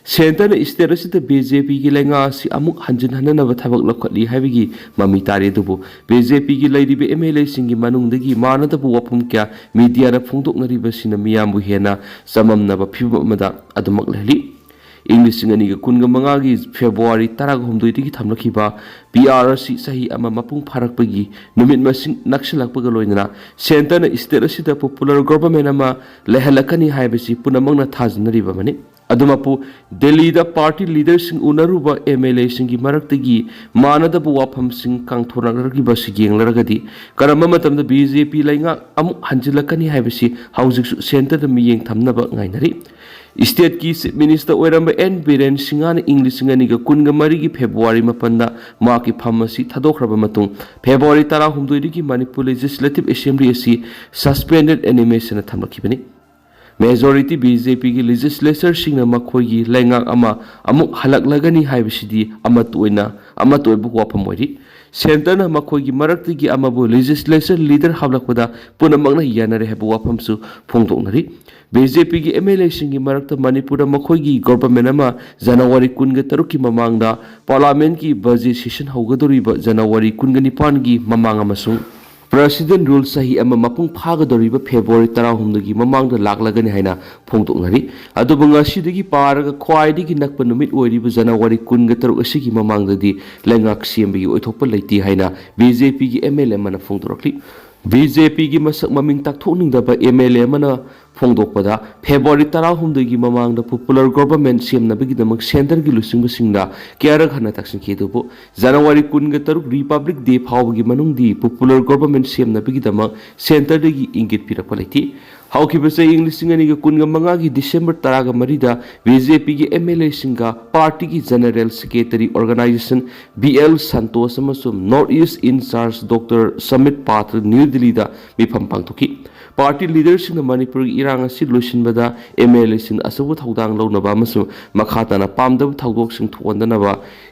Centreꯅ state ꯑꯁꯤꯗ BJPꯒꯤ ꯂꯩꯉꯥꯛ ꯑꯁꯤ ꯑꯃꯨꯛ ꯍꯟꯖꯤꯟꯍꯟꯅꯅꯕ ꯊꯕꯛ ꯂꯧꯈꯠꯂꯤ ꯍꯥꯏꯕꯒꯤ ꯃꯃꯤ ꯇꯥꯔꯤ, ꯑꯗꯨꯕꯨ BJPꯒꯤ ꯂꯩꯔꯤꯕ MLAꯁꯤꯡꯒꯤ ꯃꯅꯨꯡꯗꯒꯤ ꯃꯥꯟꯅꯗꯕ ꯋꯥꯐꯝ ꯀꯌꯥ mediaꯗ ꯐꯣꯡꯗꯣꯛꯅꯔꯤꯕꯁꯤꯅ ꯃꯤꯌꯥꯝꯕꯨ ꯍꯦꯟꯅ ꯆꯃꯝꯅꯕ ꯐꯤꯚꯝ ꯑꯃꯗ ꯑꯗꯨꯃꯛ ꯂꯩꯍꯜꯂꯤ꯫ ꯏꯪ ꯂꯤꯁꯤꯡ ꯑꯅꯤꯒ ꯀꯨꯟꯒ ꯃꯉꯥꯒꯤ February ꯇꯔꯥꯍꯨꯝꯗꯣꯏꯗꯒꯤ ꯊꯝꯂꯛꯈꯤꯕ PR ꯑꯁꯤ ꯆꯍꯤ ꯑꯃ ꯃꯄꯨꯡ ꯐꯥꯔꯛꯄꯒꯤ ꯅꯨꯃꯤꯠ ꯃꯁꯤꯡ ꯅꯛꯁꯤꯜꯂꯛꯄꯒ ꯂꯣꯏꯅꯅ Centreꯅ state ꯑꯁꯤꯗ popular government ꯑꯃ ꯂꯩꯍꯜꯂꯛꯀꯅꯤ ꯍꯥꯏꯕꯁꯤ ꯄꯨꯝꯅꯃꯛꯅ ꯊꯥꯖꯅꯔꯤꯕ ꯑꯃꯅꯤ꯫ ꯑꯗꯨꯃꯛꯄꯨ ꯗꯦꯜꯂꯤꯗ party leaderꯁꯤꯡ ꯎꯅꯔꯨꯕ MLAꯁꯤꯡꯒꯤ ꯃꯔꯛꯇꯒꯤ ꯃꯥꯟꯅꯗꯕ ꯋꯥꯐꯝꯁꯤꯡ ꯀꯥꯡꯊꯣꯔꯛꯂꯤꯕꯁꯤ ꯌꯦꯡꯂꯔꯒꯗꯤ ꯀꯔꯝꯕ ꯃꯇꯝꯗ BJP ꯂꯩꯉꯥꯛ ꯑꯃꯨꯛ ꯍꯟꯖꯤꯜꯂꯛꯀꯅꯤ ꯍꯥꯏꯕꯁꯤ ꯍꯧꯖꯤꯛꯁꯨ Centreꯗ ꯃꯤꯠꯌꯦꯡ ꯊꯝꯅꯕ ꯉꯥꯏꯅꯔꯤ꯫ Stateꯀꯤ Chief Minister ꯑꯣꯏꯔꯝꯕ N ꯕꯤꯔꯦꯟ ꯁꯤꯡꯍꯅ ꯏꯪ ꯂꯤꯁꯤꯡ ꯑꯅꯤꯒ ꯀꯨꯟꯒ ꯃꯔꯤꯒꯤ February ꯃꯥꯄꯟꯗ ꯃꯍꯥꯛꯀꯤ ꯐꯝ ꯑꯁꯤ ꯊꯥꯗꯣꯛꯈ꯭ꯔꯕ ꯃꯇꯨꯡ February ꯇꯔꯥꯍꯨꯝꯗꯣꯏꯗꯒꯤ Manipur Legislative Assembly ꯑꯁꯤ suspended animationꯗ ꯊꯝꯂꯛꯈꯤꯕꯅꯤ꯫ Majority BJPꯒꯤ legislatureꯁꯤꯡꯅ ꯃꯈꯣꯏꯒꯤ ꯂꯩꯉꯥꯛ ꯑꯃ ꯑꯃꯨꯛ ꯍꯜꯂꯛꯂꯒꯅꯤ ꯍꯥꯏꯕꯁꯤꯗꯤ ꯑꯃꯠꯇ ꯑꯣꯏꯅ, ꯑꯃꯠꯇ ꯑꯣꯏꯕ ꯋꯥꯐꯝ ꯑꯣꯏꯔꯤ꯫ ꯁꯦꯟꯇꯔꯅ ꯃꯈꯣꯏꯒꯤ ꯃꯔꯛꯇꯒꯤ ꯑꯃꯕꯨ ꯂꯦꯖꯤꯁꯂꯦꯆꯔ ꯂꯤꯗꯔ ꯍꯥꯞꯂꯛꯄꯗ ꯄꯨꯝꯅꯃꯛꯅ ꯌꯥꯅꯔꯦ ꯍꯥꯏꯕ ꯋꯥꯐꯝꯁꯨ ꯐꯣꯡꯗꯣꯛꯅꯔꯤ꯫ ꯕꯤ ꯖꯦ ꯄꯤꯒꯤ ꯑꯦꯝ ꯑꯦꯜ ꯑꯦꯁꯤꯡꯒꯤ ꯃꯔꯛꯇ ꯃꯅꯤꯄꯨꯔꯗ ꯃꯈꯣꯏꯒꯤ ꯒꯣꯚꯔꯟꯃꯦꯟ ꯑꯃ ꯖꯅꯋꯥꯔꯤ ꯀꯨꯟꯒ ꯇꯔꯨꯛꯀꯤ ꯃꯃꯥꯡꯗ, ꯄꯥꯔꯂꯥꯃꯦꯟꯠꯀꯤ ꯕꯖꯦꯠ ꯁꯦꯁꯟ ꯍꯧꯒꯗꯧꯔꯤꯕ ꯖꯅꯋꯥꯔꯤ ꯀꯨꯟꯒ ꯅꯤꯄꯥꯟꯒꯤ ꯃꯃꯥꯡ ꯑꯃꯁꯨꯡ ꯄ꯭ꯔꯦꯁꯤꯗꯦꯟꯠ ꯔꯨꯜ ꯆꯍꯤ ꯑꯃ ꯃꯄꯨꯡ ꯐꯥꯒꯗꯧꯔꯤꯕ ꯐꯦꯕ꯭ꯔꯨꯋꯥꯔꯤ ꯇꯔꯥꯍꯨꯝꯗꯣꯏꯒꯤ ꯃꯃꯥꯡꯗ ꯂꯥꯛꯂꯒꯅꯤ ꯍꯥꯏꯅ ꯐꯣꯡꯗꯣꯛꯅꯔꯤ꯫ ꯑꯗꯨꯕꯨ ꯉꯁꯤꯗꯒꯤ ꯄꯥꯔꯒ ꯈ꯭ꯋꯥꯏꯗꯒꯤ ꯅꯛꯄ ꯅꯨꯃꯤꯠ ꯑꯣꯏꯔꯤꯕ ꯖꯅꯋꯥꯔꯤ ꯀꯨꯟꯒ ꯇꯔꯨꯛ ꯑꯁꯤꯒꯤ ꯃꯃꯥꯡꯗꯗꯤ ꯂꯩꯉꯥꯛ ꯁꯦꯝꯕꯒꯤ ꯑꯣꯏꯊꯣꯛꯄ ꯂꯩꯇꯦ ꯍꯥꯏꯅ ꯕꯤ ꯖꯦ ꯄꯤꯒꯤ ꯑꯦꯝ ꯑꯦꯜ ꯑꯦ ꯑꯃꯅ ꯐꯣꯡꯗꯣꯔꯛꯂꯤ꯫ ꯕꯤ ꯖꯦ ꯄꯤꯒꯤ ꯃꯁꯛ ꯃꯃꯤꯡ ꯇꯥꯛꯊꯣꯛꯅꯤꯡꯗꯕ ꯑꯦꯝ ꯑꯦꯜ ꯑꯦ ꯑꯃꯅ ꯐꯣꯡꯗꯣꯛꯄꯗ, ꯐꯦꯕ꯭ꯔꯨꯋꯥꯔꯤ ꯇꯔꯥꯍꯨꯝꯗꯣꯏꯒꯤ ꯃꯃꯥꯡꯗ ꯄꯣꯄꯨꯂꯔ ꯒꯣꯚꯔꯟꯃꯦꯟꯠ ꯁꯦꯝꯅꯕꯒꯤꯗꯃꯛ ꯁꯦꯟꯇꯔꯒꯤ ꯂꯨꯆꯤꯡꯕꯁꯤꯡꯅ ꯀꯌꯥꯔꯛ ꯍꯟꯅ ꯇꯛꯁꯤꯟꯈꯤ꯫ ꯑꯗꯨꯕꯨ ꯖꯅꯋꯥꯔꯤ ꯀꯨꯟꯒ ꯇꯔꯨꯛ ꯔꯤꯄꯕ꯭ꯂꯤꯛ ꯗꯦ ꯐꯥꯎꯕꯒꯤ ꯃꯅꯨꯡꯗꯤ ꯄꯣꯄꯨꯂꯔ ꯒꯣꯚꯔꯟꯃꯦꯟꯠ ꯁꯦꯝꯅꯕꯒꯤꯗꯃꯛ ꯁꯦꯟꯇꯔꯗꯒꯤ ꯏꯪꯒꯤꯠ ꯄꯤꯔꯛꯄ ꯂꯩꯇꯦ꯫ ꯍꯧꯈꯤꯕ ꯆꯍꯤ ꯂꯤꯁꯤꯡ ꯑꯅꯤꯒ ꯀꯨꯟꯒ ꯃꯉꯥꯒꯤ ꯗꯤꯁꯦꯝꯕꯔ ꯇꯔꯥꯒ ꯃꯔꯤꯗ ꯕꯤ ꯖꯦ ꯄꯤꯒꯤ ꯑꯦꯝ ꯑꯦꯜ ꯑꯦꯁꯤꯡꯒ ꯄꯥꯔꯇꯤꯒꯤ general secretary organisation B L Santosh ꯑꯃꯁꯨꯡ north east in charge doctor Samit Patra new ꯗꯤꯜꯂꯤꯗ ꯃꯤꯐꯝ ꯄꯥꯡꯊꯣꯛꯈꯤ꯫ ꯄꯥꯔꯇꯤ ꯂꯤꯗꯔꯁꯤꯡꯅ ꯃꯅꯤꯄꯨꯔꯒꯤ ꯏꯔꯥꯡ ꯑꯁꯤ ꯂꯣꯏꯁꯤꯟꯕꯗ ꯑꯦꯝ ꯑꯦꯜ ꯑꯦꯁꯤꯡꯅ ꯑꯆꯧꯕ ꯊꯧꯗꯥꯡ ꯂꯧꯅꯕ ꯑꯃꯁꯨꯡ ꯃꯈꯥ ꯇꯥꯅ ꯄꯥꯝꯗꯕ ꯊꯧꯗꯣꯛꯁꯤꯡ ꯊꯣꯛꯍꯟꯗꯅꯕ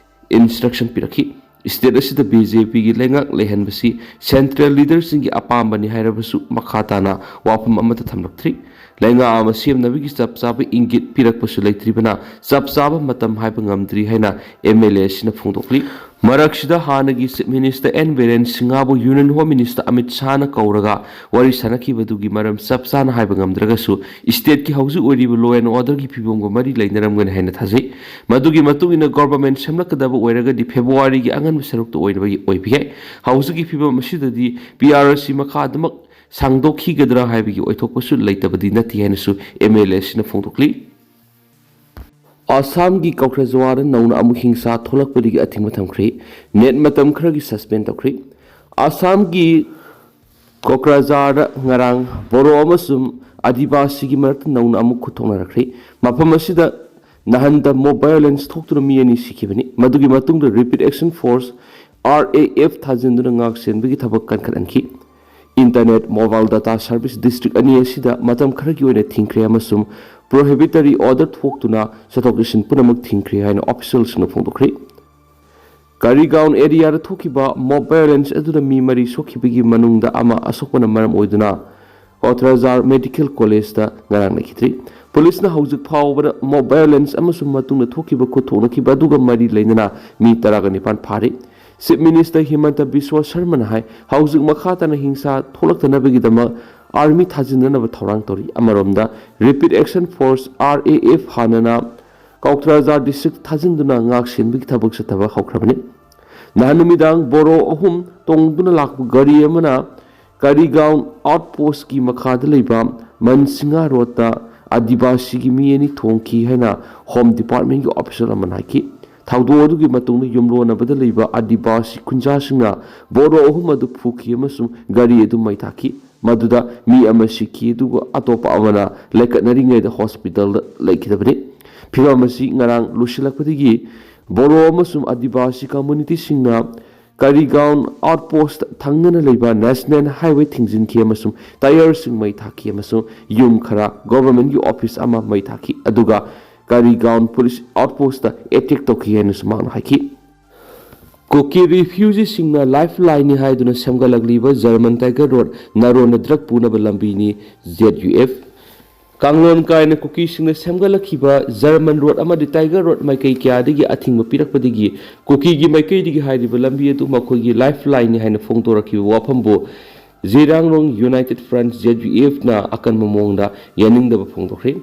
ꯏꯟꯁꯇ꯭ꯔꯛꯁꯟ ꯄꯤꯔꯛꯈꯤ꯫ ꯁ꯭ꯇꯦꯠ ꯑꯁꯤꯗ ꯕꯤ ꯖꯦ ꯄꯤꯒꯤ ꯂꯩꯉꯥꯛ ꯂꯩꯍꯟꯕꯁꯤ ꯁꯦꯟꯇ꯭ꯔꯦꯜ ꯂꯤꯗꯔꯁꯤꯡꯒꯤ ꯑꯄꯥꯝꯕꯅꯤ ꯍꯥꯏꯔꯕꯁꯨ, ꯃꯈꯥ ꯇꯥꯅ ꯋꯥꯐꯝ ꯑꯃꯠꯇ ꯊꯝꯂꯛꯇ꯭ꯔꯤ꯫ ꯂꯩꯉꯥꯛ ꯑꯃ ꯁꯦꯝꯅꯕꯒꯤ ꯆꯞ ꯆꯥꯕ ꯏꯪꯒꯤꯠ ꯄꯤꯔꯛꯄꯁꯨ ꯂꯩꯇ꯭ꯔꯤꯕꯅ, ꯆꯞ ꯆꯥꯕ ꯃꯇꯝ ꯍꯥꯏꯕ ꯉꯝꯗ꯭ꯔꯤ ꯍꯥꯏꯅ ꯑꯦꯝ ꯑꯦꯜ ꯑꯦ ꯑꯁꯤꯅ ꯐꯣꯡꯗꯣꯛꯂꯤ꯫ ꯃꯔꯛꯁꯤꯗ ꯍꯥꯟꯅꯒꯤ ꯆꯤꯐ ꯃꯤꯅꯤꯁꯇꯔ ꯑꯦꯟ ꯕꯤꯔꯦꯟ ꯁꯤꯡꯍꯕꯨ ꯌꯨꯅꯤꯌꯟ ꯍꯣꯝ ꯃꯤꯅꯤꯁꯇꯔ ꯑꯃꯤꯠ ꯁꯥꯍꯅ ꯀꯧꯔꯒ ꯋꯥꯔꯤ ꯁꯥꯟꯅꯈꯤꯕꯗꯨꯒꯤ ꯃꯔꯝ ꯆꯞ ꯆꯥꯅ ꯍꯥꯏꯕ ꯉꯝꯗ꯭ꯔꯒꯁꯨ, ꯁ꯭ꯇꯦꯠꯀꯤ ꯍꯧꯖꯤꯛ ꯑꯣꯏꯔꯤꯕ ꯂꯣ ꯑꯦꯟ ꯑꯣꯔꯗꯔꯒꯤ ꯐꯤꯕꯝꯒ ꯃꯔꯤ ꯂꯩꯅꯔꯝꯒꯅꯤ ꯍꯥꯏꯅ ꯊꯥꯖꯩ꯫ ꯃꯗꯨꯒꯤ ꯃꯇꯨꯡ ꯏꯟꯅ ꯒꯣꯚꯔꯟꯃꯦꯟꯠ ꯁꯦꯝꯂꯛꯀꯗꯕ ꯑꯣꯏꯔꯒꯗꯤ ꯐꯦꯕ꯭ꯔꯨꯋꯥꯔꯤꯒꯤ ꯑꯉꯟꯕ ꯁꯔꯨꯛꯇ ꯑꯣꯏꯔꯕ ꯑꯣꯏꯕ ꯌꯥꯏ꯫ ꯍꯧꯖꯤꯛꯀꯤ ꯐꯤꯕꯝ ꯑꯁꯤꯗꯗꯤ ꯄꯤ ꯑꯥꯔ ꯑꯁꯤ ꯃꯈꯥ ꯑꯗꯨꯃꯛ ꯁꯥꯡꯗꯣꯛꯈꯤꯒꯗ꯭ꯔꯥ ꯍꯥꯏꯕꯒꯤ ꯑꯣꯏꯊꯣꯛꯄꯁꯨ ꯂꯩꯇꯕꯗꯤ ꯅꯠꯇꯦ ꯍꯥꯏꯅꯁꯨ ꯑꯦꯝ ꯑꯦꯜ ꯑꯦ ꯑꯁꯤꯅ ꯐꯣꯡꯗꯣꯛꯂꯤ꯫ ꯑꯁꯥꯝꯒꯤ ꯀꯣꯀ꯭ꯔꯥꯖꯥꯔꯗ ꯅꯧꯅ ꯑꯃꯨꯛ ꯍꯤꯡꯁꯥ ꯊꯣꯛꯂꯛꯄꯗꯒꯤ ꯑꯊꯤꯡꯕ ꯊꯝꯈ꯭ꯔꯦ꯫ ꯅꯦꯠ ꯃꯇꯝ ꯈꯔꯒꯤ ꯁꯁꯄꯦꯟ ꯇꯧꯈ꯭ꯔꯦ꯫ ꯑꯁꯥꯝꯒꯤ ꯀꯣꯀ꯭ꯔꯥꯖꯥꯔꯗ ꯉꯔꯥꯡ ꯕꯣꯔꯣ ꯑꯃꯁꯨꯡ ꯑꯥꯗꯤꯕꯥꯁꯤꯒꯤ ꯃꯔꯛꯇ ꯅꯧꯅ ꯑꯃꯨꯛ ꯈꯨꯠ ꯊꯣꯛꯅꯔꯛꯈ꯭ꯔꯦ꯫ ꯃꯐꯝ ꯑꯁꯤꯗ ꯅꯍꯥꯟꯗ ꯃꯣꯕ ꯚꯥꯏꯑꯣꯂꯦꯟꯁ ꯊꯣꯛꯇꯨꯅ ꯃꯤ ꯑꯅꯤ ꯁꯤꯈꯤꯕꯅꯤ꯫ ꯃꯗꯨꯒꯤ ꯃꯇꯨꯡꯗ rapid action force, R A F, ꯊꯥꯖꯤꯟꯗꯨꯅ ꯉꯥꯛ ꯁꯦꯟꯕꯒꯤ ꯊꯕꯛ ꯀꯟꯈꯠꯍꯟꯈꯤ꯫ Internet, mobile data service district ꯑꯅꯤ ꯑꯁꯤꯗ ꯃꯇꯝ ꯈꯔꯒꯤ ꯑꯣꯏꯅ ꯊꯤꯡꯈ꯭ꯔꯦ ꯑꯃꯁꯨꯡ ꯄ꯭ꯔꯣꯍꯤꯕꯤꯇꯔꯤ ꯑꯣꯔꯗꯔ ꯊꯣꯛꯇꯨꯅ ꯆꯠꯊꯣꯛ ꯆꯠꯁꯤꯟ ꯄꯨꯝꯅꯃꯛ ꯊꯤꯡꯈ꯭ꯔꯦ ꯍꯥꯏꯅ ꯑꯣꯐꯤꯁꯤꯌꯦꯜꯁꯤꯡꯅ ꯐꯣꯡꯗꯣꯛꯈ꯭ꯔꯦ꯫ ꯀꯔꯤꯒꯥꯎꯟ ꯑꯦꯔꯤꯌꯥꯗ ꯊꯣꯛꯈꯤꯕ ꯃꯣꯕ ꯚꯥꯏꯑꯣꯂꯦꯟꯁ ꯑꯗꯨꯗ ꯃꯤ ꯃꯔꯤ ꯁꯣꯛꯈꯤꯕꯒꯤ ꯃꯅꯨꯡꯗ ꯑꯃ ꯑꯁꯣꯛꯄꯅ ꯃꯔꯝ ꯑꯣꯏꯗꯨꯅ ꯀꯣꯀ꯭ꯔꯥꯖꯥꯔ ꯃꯦꯗꯤꯀꯦꯜ ꯀꯣꯂꯦꯖꯇ ꯉꯔꯥꯡ ꯂꯩꯈꯤꯗ꯭ꯔꯤ꯫ ꯄꯨꯂꯤꯁꯅ ꯍꯧꯖꯤꯛ ꯐꯥꯎꯕꯗ ꯃꯣꯕ ꯚꯥꯏꯑꯣꯂꯦꯟꯁ ꯑꯃꯁꯨꯡ ꯃꯇꯨꯡꯗ ꯊꯣꯛꯈꯤꯕ ꯈꯨꯠꯊꯣꯛꯅꯈꯤꯕ ꯑꯗꯨꯒ ꯃꯔꯤ ꯂꯩꯅꯅ ꯃꯤ ꯇꯔꯥꯒ ꯅꯤꯄꯥꯟ ꯐꯥꯔꯤ꯫ ꯆꯤꯐ ꯃꯤꯅꯤꯁꯇꯔ ꯍꯤꯃꯟꯇ ꯕꯤꯁ꯭ꯋ ꯁꯔꯃꯅ ꯍꯥꯏ, ꯍꯧꯖꯤꯛ ꯃꯈꯥ ꯇꯥꯅ ꯍꯤꯡꯁꯥ ꯊꯣꯛꯂꯛꯇꯅꯕꯒꯤꯗꯃꯛ ꯑꯥꯔꯃꯤ ꯊꯥꯖꯤꯟꯅꯅꯕ ꯊꯧꯔꯥꯡ ꯇꯧꯔꯤ꯫ ꯑꯃꯔꯣꯝꯗ, rapid action force, R A F, ꯍꯥꯟꯅꯅ ꯀꯣꯀ꯭ꯔꯥꯖꯥꯔ ꯗꯤꯁꯇ꯭ꯔꯤꯛ ꯊꯥꯖꯤꯟꯗꯨꯅ ꯉꯥꯛ ꯁꯦꯟꯕꯒꯤ ꯊꯕꯛ ꯆꯠꯊꯕ ꯍꯧꯈ꯭ꯔꯕꯅꯤ꯫ ꯅꯍꯥꯟ ꯅꯨꯃꯤꯗꯥꯡ ꯕꯣꯔꯣ ꯑꯍꯨꯝ ꯇꯣꯡꯗꯨꯅ ꯂꯥꯛꯄ ꯒꯥꯔꯤ ꯑꯃꯅ ꯀꯔꯤꯒꯥꯎꯟ ꯑꯥꯎꯠꯄꯣꯁꯀꯤ ꯃꯈꯥꯗ ꯂꯩꯕ ꯃꯟꯁꯤꯡꯍꯥ ꯔꯣꯗꯇ ꯑꯗꯤꯕꯥꯁꯤꯒꯤ ꯃꯤ ꯑꯅꯤ ꯊꯣꯡꯈꯤ ꯍꯥꯏꯅ ꯍꯣꯝ ꯗꯤꯄꯥꯔꯠꯃꯦꯟꯒꯤ ꯑꯣꯐꯤꯁꯤꯌꯦꯜ ꯑꯃꯅ ꯍꯥꯏꯈꯤ꯫ ꯊꯧꯗꯣꯛ ꯑꯗꯨꯒꯤ ꯃꯇꯨꯡꯗ ꯌꯨꯝꯂꯣꯟꯅꯕꯗ ꯂꯩꯕ ꯑꯗꯤꯕꯥꯁꯤ ꯈꯨꯟꯖꯥꯁꯤꯡꯅ ꯕꯣꯔꯣ ꯑꯍꯨꯝ ꯑꯗꯨ ꯐꯨꯈꯤ ꯑꯃꯁꯨꯡ ꯒꯥꯔꯤ ꯑꯗꯨ ꯃꯩ ꯊꯥꯈꯤ꯫ ꯃꯗꯨꯗ ꯃꯤ ꯑꯃ ꯁꯤꯈꯤ, ꯑꯗꯨꯒ ꯑꯇꯣꯞꯄ ꯑꯃꯅ ꯂꯩꯀꯠꯅꯔꯤꯉꯩꯗ ꯍꯣꯁꯄꯤꯇꯥꯜꯗ ꯂꯩꯈꯤꯗꯕꯅꯤ꯫ ꯐꯤꯚꯝ ꯑꯁꯤ ꯉꯔꯥꯡ ꯂꯨꯁꯤꯜꯂꯛꯄꯗꯒꯤ ꯕꯣꯔꯣ ꯑꯃꯁꯨꯡ ꯑꯗꯤꯕꯥꯁꯤ ꯀꯝꯃꯨꯅꯤꯇꯤꯁꯤꯡꯅ ꯀꯔꯤꯒꯥꯎꯟ ꯑꯥꯎꯠꯄꯣꯁ ꯊꯪꯅꯅ ꯂꯩꯕ ꯅꯦꯁꯅꯦꯜ ꯍꯥꯏꯋꯦ ꯊꯤꯡꯖꯤꯟꯈꯤ ꯑꯃꯁꯨꯡ ꯇꯥꯌꯔꯁꯤꯡ ꯃꯩ ꯊꯥꯈꯤ ꯑꯃꯁꯨꯡ ꯌꯨꯝ ꯈꯔ, ꯒꯣꯚꯔꯟꯃꯦꯟꯠꯀꯤ ꯑꯣꯐꯤꯁ ꯑꯃ ꯃꯩ ꯊꯥꯈꯤ, ꯑꯗꯨꯒ ꯀꯔꯤꯒꯥꯎꯟ ꯄꯨꯂꯤꯁ ꯑꯥꯎꯠꯄꯣꯁꯇ ꯑꯦꯇꯦꯛ ꯇꯧꯈꯤ ꯍꯥꯏꯅꯁꯨ ꯃꯍꯥꯛꯅ ꯍꯥꯏꯈꯤ꯫ ꯀꯨꯀꯤ ꯔꯤꯐ꯭ꯌꯨꯖꯤꯁꯤꯡꯅ ꯂꯥꯏꯐ ꯂꯥꯏꯟꯅꯤ ꯍꯥꯏꯗꯨꯅ ꯁꯦꯝꯒꯠꯂꯛꯂꯤꯕ ꯖꯔꯃꯟ ꯇꯥꯏꯒꯔ ꯔꯣꯗ ꯅꯥꯔꯣꯟꯅ ꯗ꯭ꯔꯒ ꯄꯨꯅꯕ ꯂꯝꯕꯤꯅꯤ, ꯖꯦꯗ ꯌꯨ ꯑꯦꯐ꯫ ꯀꯥꯡꯂꯣꯟ ꯀꯥꯏꯅ ꯀꯨꯀꯤꯁꯤꯡꯅ ꯁꯦꯝꯒꯠꯂꯛꯈꯤꯕ ꯖꯔꯃꯟ ꯔꯣꯗ ꯑꯃꯗꯤ ꯇꯥꯏꯒꯔ ꯔꯣꯗ ꯃꯥꯏꯀꯩ ꯀꯌꯥꯗꯒꯤ ꯑꯊꯤꯡꯕ ꯄꯤꯔꯛꯄꯗꯒꯤ ꯀꯨꯀꯤꯒꯤ ꯃꯥꯏꯀꯩꯗꯒꯤ ꯍꯥꯏꯔꯤꯕ ꯂꯝꯕꯤ ꯑꯗꯨ ꯃꯈꯣꯏꯒꯤ ꯂꯥꯏꯐ ꯂꯥꯏꯟꯅꯤ ꯍꯥꯏꯅ ꯐꯣꯡꯗꯣꯔꯛꯈꯤꯕ ꯋꯥꯐꯝꯕꯨ Zeliangrong united front, Z U ꯑꯦꯐꯅ ꯑꯀꯟꯕ ꯃꯑꯣꯡꯗ ꯌꯥꯅꯤꯡꯗꯕ ꯐꯣꯡꯗꯣꯛꯈ꯭ꯔꯦ꯫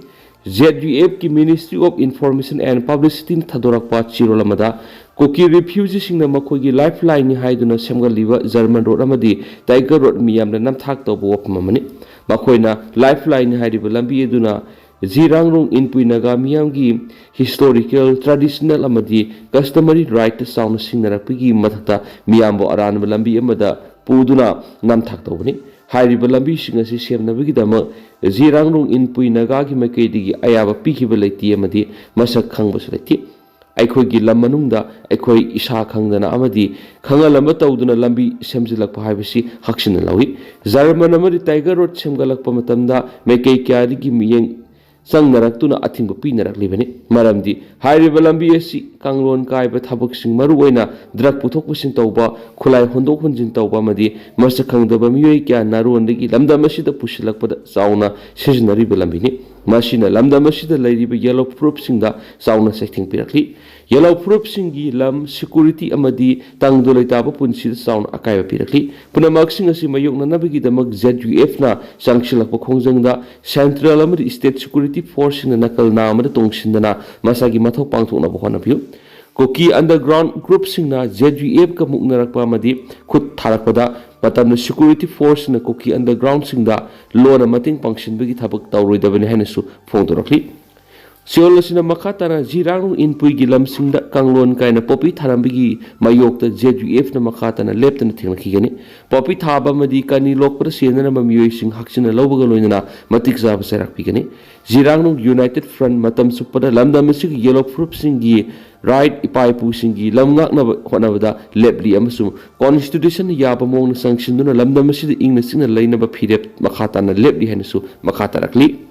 ꯖꯦꯗ ꯌꯨ ꯑꯦꯐꯀꯤ Ministry of Information and Publicityꯅ ꯊꯥꯗꯣꯔꯛꯄ ꯆꯦꯔꯣꯜ ꯑꯃꯗ, ꯀꯨꯀꯤ ꯔꯤꯐ꯭ꯌꯨꯖꯤꯁꯤꯡꯅ ꯃꯈꯣꯏꯒꯤ ꯂꯥꯏꯐ ꯂꯥꯏꯟꯅꯤ ꯍꯥꯏꯗꯨꯅ ꯁꯦꯝꯒꯠꯂꯤꯕ ꯖꯔꯃꯟ ꯔꯣꯗ ꯑꯃꯗꯤ ꯇꯥꯏꯒꯔ ꯔꯣꯗ ꯃꯤꯌꯥꯝꯅ ꯅꯝꯊꯥꯛ ꯇꯧꯕ ꯋꯥꯐꯝ ꯑꯃꯅꯤ꯫ ꯃꯈꯣꯏꯅ ꯂꯥꯏꯐ ꯂꯥꯏꯟꯅꯤ ꯍꯥꯏꯔꯤꯕ ꯂꯝꯕꯤ ꯑꯗꯨꯅ ꯖꯤꯔꯥꯡꯔꯣꯡ ꯏꯟꯄꯨꯏ ꯅꯥꯒꯥ ꯃꯤꯌꯥꯝꯒꯤ ꯍꯤꯁꯇꯣꯔꯤꯀꯦꯜ, ꯇ꯭ꯔꯦꯗꯤꯁꯅꯦꯜ ꯑꯃꯗꯤ ꯀꯁꯇꯃꯔꯤ ꯔꯥꯏꯠꯇ ꯆꯥꯎꯅ ꯁꯤꯡꯅꯔꯛꯄꯒꯤ ꯃꯊꯛꯇ ꯃꯤꯌꯥꯝꯕꯨ ꯑꯔꯥꯟꯕ ꯂꯝꯕꯤ ꯑꯃꯗ ꯄꯨꯗꯨꯅ ꯅꯝꯊꯥꯛ ꯇꯧꯕꯅꯤ꯫ ꯍꯥꯏꯔꯤꯕ ꯂꯝꯕꯤꯁꯤꯡ ꯑꯁꯤ ꯁꯦꯝꯅꯕꯒꯤꯗꯃꯛ ꯖꯤꯔꯥꯡꯔꯣꯡ ꯏꯟꯄꯨꯏ ꯅꯥꯒꯥꯒꯤ ꯃꯥꯏꯀꯩꯗꯒꯤ ꯑꯌꯥꯕ ꯄꯤꯈꯤꯕ ꯂꯩꯇꯦ ꯑꯃꯗꯤ ꯃꯁꯛ ꯈꯪꯕꯁꯨ ꯂꯩꯇꯦ꯫ ꯑꯩꯈꯣꯏꯒꯤ ꯂꯝ ꯃꯅꯨꯡꯗ ꯑꯩꯈꯣꯏ ꯏꯁꯥ ꯈꯪꯗꯅ ꯑꯃꯗꯤ ꯈꯪꯍꯜꯂꯝꯕ ꯇꯧꯗꯨꯅ ꯂꯝꯕꯤ ꯁꯦꯝꯖꯤꯜꯂꯛꯄ ꯍꯥꯏꯕꯁꯤ ꯍꯛꯆꯤꯟꯅ ꯂꯧꯏ꯫ ꯖꯔꯃꯟ ꯑꯃꯗꯤ ꯇꯥꯏꯒꯔ ꯔꯣꯗ ꯁꯦꯝꯒꯠꯂꯛꯄ ꯃꯇꯝꯗ ꯃꯥꯏꯀꯩ ꯀꯌꯥꯗꯒꯤ ꯃꯤꯠꯌꯦꯡ ꯆꯪꯅꯔꯛꯇꯨꯅ ꯑꯊꯤꯡꯕ ꯄꯤꯅꯔꯛꯂꯤꯕꯅꯤ꯫ ꯃꯔꯝꯗꯤ ꯍꯥꯏꯔꯤꯕ ꯂꯝꯕꯤ ꯑꯁꯤ ꯀꯥꯡꯂꯣꯟ ꯀꯥꯏꯕ ꯊꯕꯛꯁꯤꯡ, ꯃꯔꯨꯑꯣꯏꯅ ꯗ꯭ꯔꯒ ꯄꯨꯊꯣꯛ ꯄꯨꯁꯤꯟ ꯇꯧꯕ, ꯈꯨꯠꯂꯥꯏ ꯍꯣꯟꯗꯣꯛ ꯍꯣꯟꯖꯤꯟ ꯇꯧꯕ ꯑꯃꯗꯤ ꯃꯁꯛ ꯈꯪꯗꯕ ꯃꯤꯑꯣꯏ ꯀꯌꯥ ꯅꯥꯔꯣꯟꯗꯒꯤ ꯂꯝꯗꯝ ꯑꯁꯤꯗ ꯄꯨꯁꯤꯜꯂꯛꯄꯗ ꯆꯥꯎꯅ ꯁꯤꯖꯤꯟꯅꯔꯤꯕ ꯂꯝꯕꯤꯅꯤ꯫ ꯃꯁꯤꯅ ꯂꯝꯗꯝ ꯑꯁꯤꯗ ꯂꯩꯔꯤꯕ ꯌꯦꯜꯂꯣ ꯐꯨꯔꯨꯞꯁꯤꯡꯗ ꯆꯥꯎꯅ ꯆꯩꯊꯦꯡ ꯄꯤꯔꯛꯂꯤ꯫ ꯌꯦꯜꯂꯣ ꯐꯨꯔꯨꯞꯁꯤꯡꯒꯤ ꯂꯝ, ꯁꯦꯀ꯭ꯌꯨꯔꯤꯇꯤ ꯑꯃꯗꯤ ꯇꯪꯗꯨ ꯂꯩꯇꯥꯕ ꯄꯨꯟꯁꯤꯗ ꯆꯥꯎꯅ ꯑꯀꯥꯏꯕ ꯄꯤꯔꯛꯂꯤ꯫ ꯄꯨꯝꯅꯃꯛꯁꯤꯡ ꯑꯁꯤ ꯃꯥꯌꯣꯛꯅꯅꯕꯒꯤꯗꯃꯛ ꯖꯦꯗ ꯌꯨ ꯑꯦꯐꯅ ꯆꯪꯁꯤꯜꯂꯛꯄ ꯈꯣꯡꯖꯪꯗ ꯁꯦꯟꯇ꯭ꯔꯦꯜ ꯑꯃꯗꯤ ꯁ꯭ꯇꯦꯠ ꯁꯦꯀ꯭ꯌꯨꯔꯤꯇꯤ ꯐꯣꯔꯁꯁꯤꯡꯅ ꯅꯥꯀꯜ ꯅꯥꯝꯃꯗ ꯇꯣꯡꯁꯤꯟꯗꯅ ꯃꯁꯥꯒꯤ ꯃꯊꯧ ꯄꯥꯡꯊꯣꯛꯅꯕ ꯍꯣꯠꯅꯕꯤꯌꯨ꯫ ꯀꯨꯀꯤ ꯑꯟꯗꯔꯒ꯭ꯔꯥꯎꯟ ꯒ꯭ꯔꯨꯞꯁꯤꯡꯅ ꯖꯦꯗ ꯌꯨ ꯑꯦꯐꯀ ꯃꯨꯛꯅꯔꯛꯄ ꯑꯃꯗꯤ ꯈꯨꯠ ꯊꯥꯔꯛꯄꯗ ꯃꯇꯝꯗ ꯁꯦꯀ꯭ꯌꯨꯔꯤꯇꯤ ꯐꯣꯔꯁꯁꯤꯡꯅ ꯀꯨꯀꯤ ꯑꯟꯗꯔꯒ꯭ꯔꯥꯎꯟꯁꯤꯡꯗ ꯂꯣꯟꯅ ꯃꯇꯦꯡ ꯄꯥꯡꯁꯤꯟꯕꯒꯤ ꯊꯕꯛ ꯇꯧꯔꯣꯏꯗꯕꯅꯤ ꯍꯥꯏꯅꯁꯨ ꯐꯣꯡꯗꯣꯔꯛꯂꯤ꯫ ꯁꯤꯑꯣꯜ ꯑꯁꯤꯅ ꯃꯈꯥ ꯇꯥꯅ ꯖꯤꯔꯥꯡꯅꯨꯡ ꯏꯟꯄꯨꯏꯒꯤ ꯂꯝꯁꯤꯡꯗ ꯀꯥꯡꯂꯣꯟ ꯀꯥꯏꯅ ꯄꯣꯄꯤ ꯊꯥꯔꯝꯕꯒꯤ ꯃꯥꯌꯣꯛꯇ ꯖꯦꯗ ꯌꯨ ꯑꯦꯐꯅ ꯃꯈꯥ ꯇꯥꯅ ꯂꯦꯞꯇꯅ ꯊꯦꯡꯅꯈꯤꯒꯅꯤ꯫ ꯄꯣꯄꯤ ꯊꯥꯕ ꯑꯃꯗꯤ ꯀꯅꯤ ꯂꯣꯛꯄꯗ ꯁꯤꯖꯤꯟꯅꯔꯝꯕ ꯃꯤꯑꯣꯏꯁꯤꯡ ꯍꯛꯆꯤꯟꯅ ꯂꯧꯕꯒ ꯂꯣꯏꯅꯅ ꯃꯇꯤꯛ ꯆꯥꯕ ꯆꯩꯔꯥꯛ ꯄꯤꯒꯅꯤ꯫ ꯖꯤꯔꯥꯡꯅꯨꯡ ꯌꯨꯅꯥꯏꯇꯦꯗ ꯐ꯭ꯔꯟꯠ ꯃꯇꯝ ꯆꯨꯞꯄꯗ ꯂꯝꯗꯝ ꯑꯁꯤꯒꯤ ꯌꯦꯜꯂꯣ ꯐꯨꯔꯨꯞꯁꯤꯡꯒꯤ ꯔꯥꯏꯠ, ꯏꯄꯥ ꯏꯄꯨꯁꯤꯡꯒꯤ ꯂꯝ ꯉꯥꯛꯅꯕ ꯍꯣꯠꯅꯕꯗ ꯂꯦꯞꯂꯤ ꯑꯃꯁꯨꯡ ꯀꯣꯟꯁꯇꯤꯇ꯭ꯌꯨꯁꯟꯅ ꯌꯥꯕ ꯃꯑꯣꯡꯗ ꯆꯪꯁꯤꯟꯗꯨꯅ ꯂꯝꯗꯝ ꯑꯁꯤꯗ ꯏꯪꯅ ꯆꯤꯛꯅ ꯂꯩꯅꯕ ꯐꯤꯔꯦꯞ ꯃꯈꯥ ꯇꯥꯅ ꯂꯦꯞꯂꯤ ꯍꯥꯏꯅꯁꯨ ꯃꯈꯥ ꯇꯥꯔꯛꯂꯤ꯫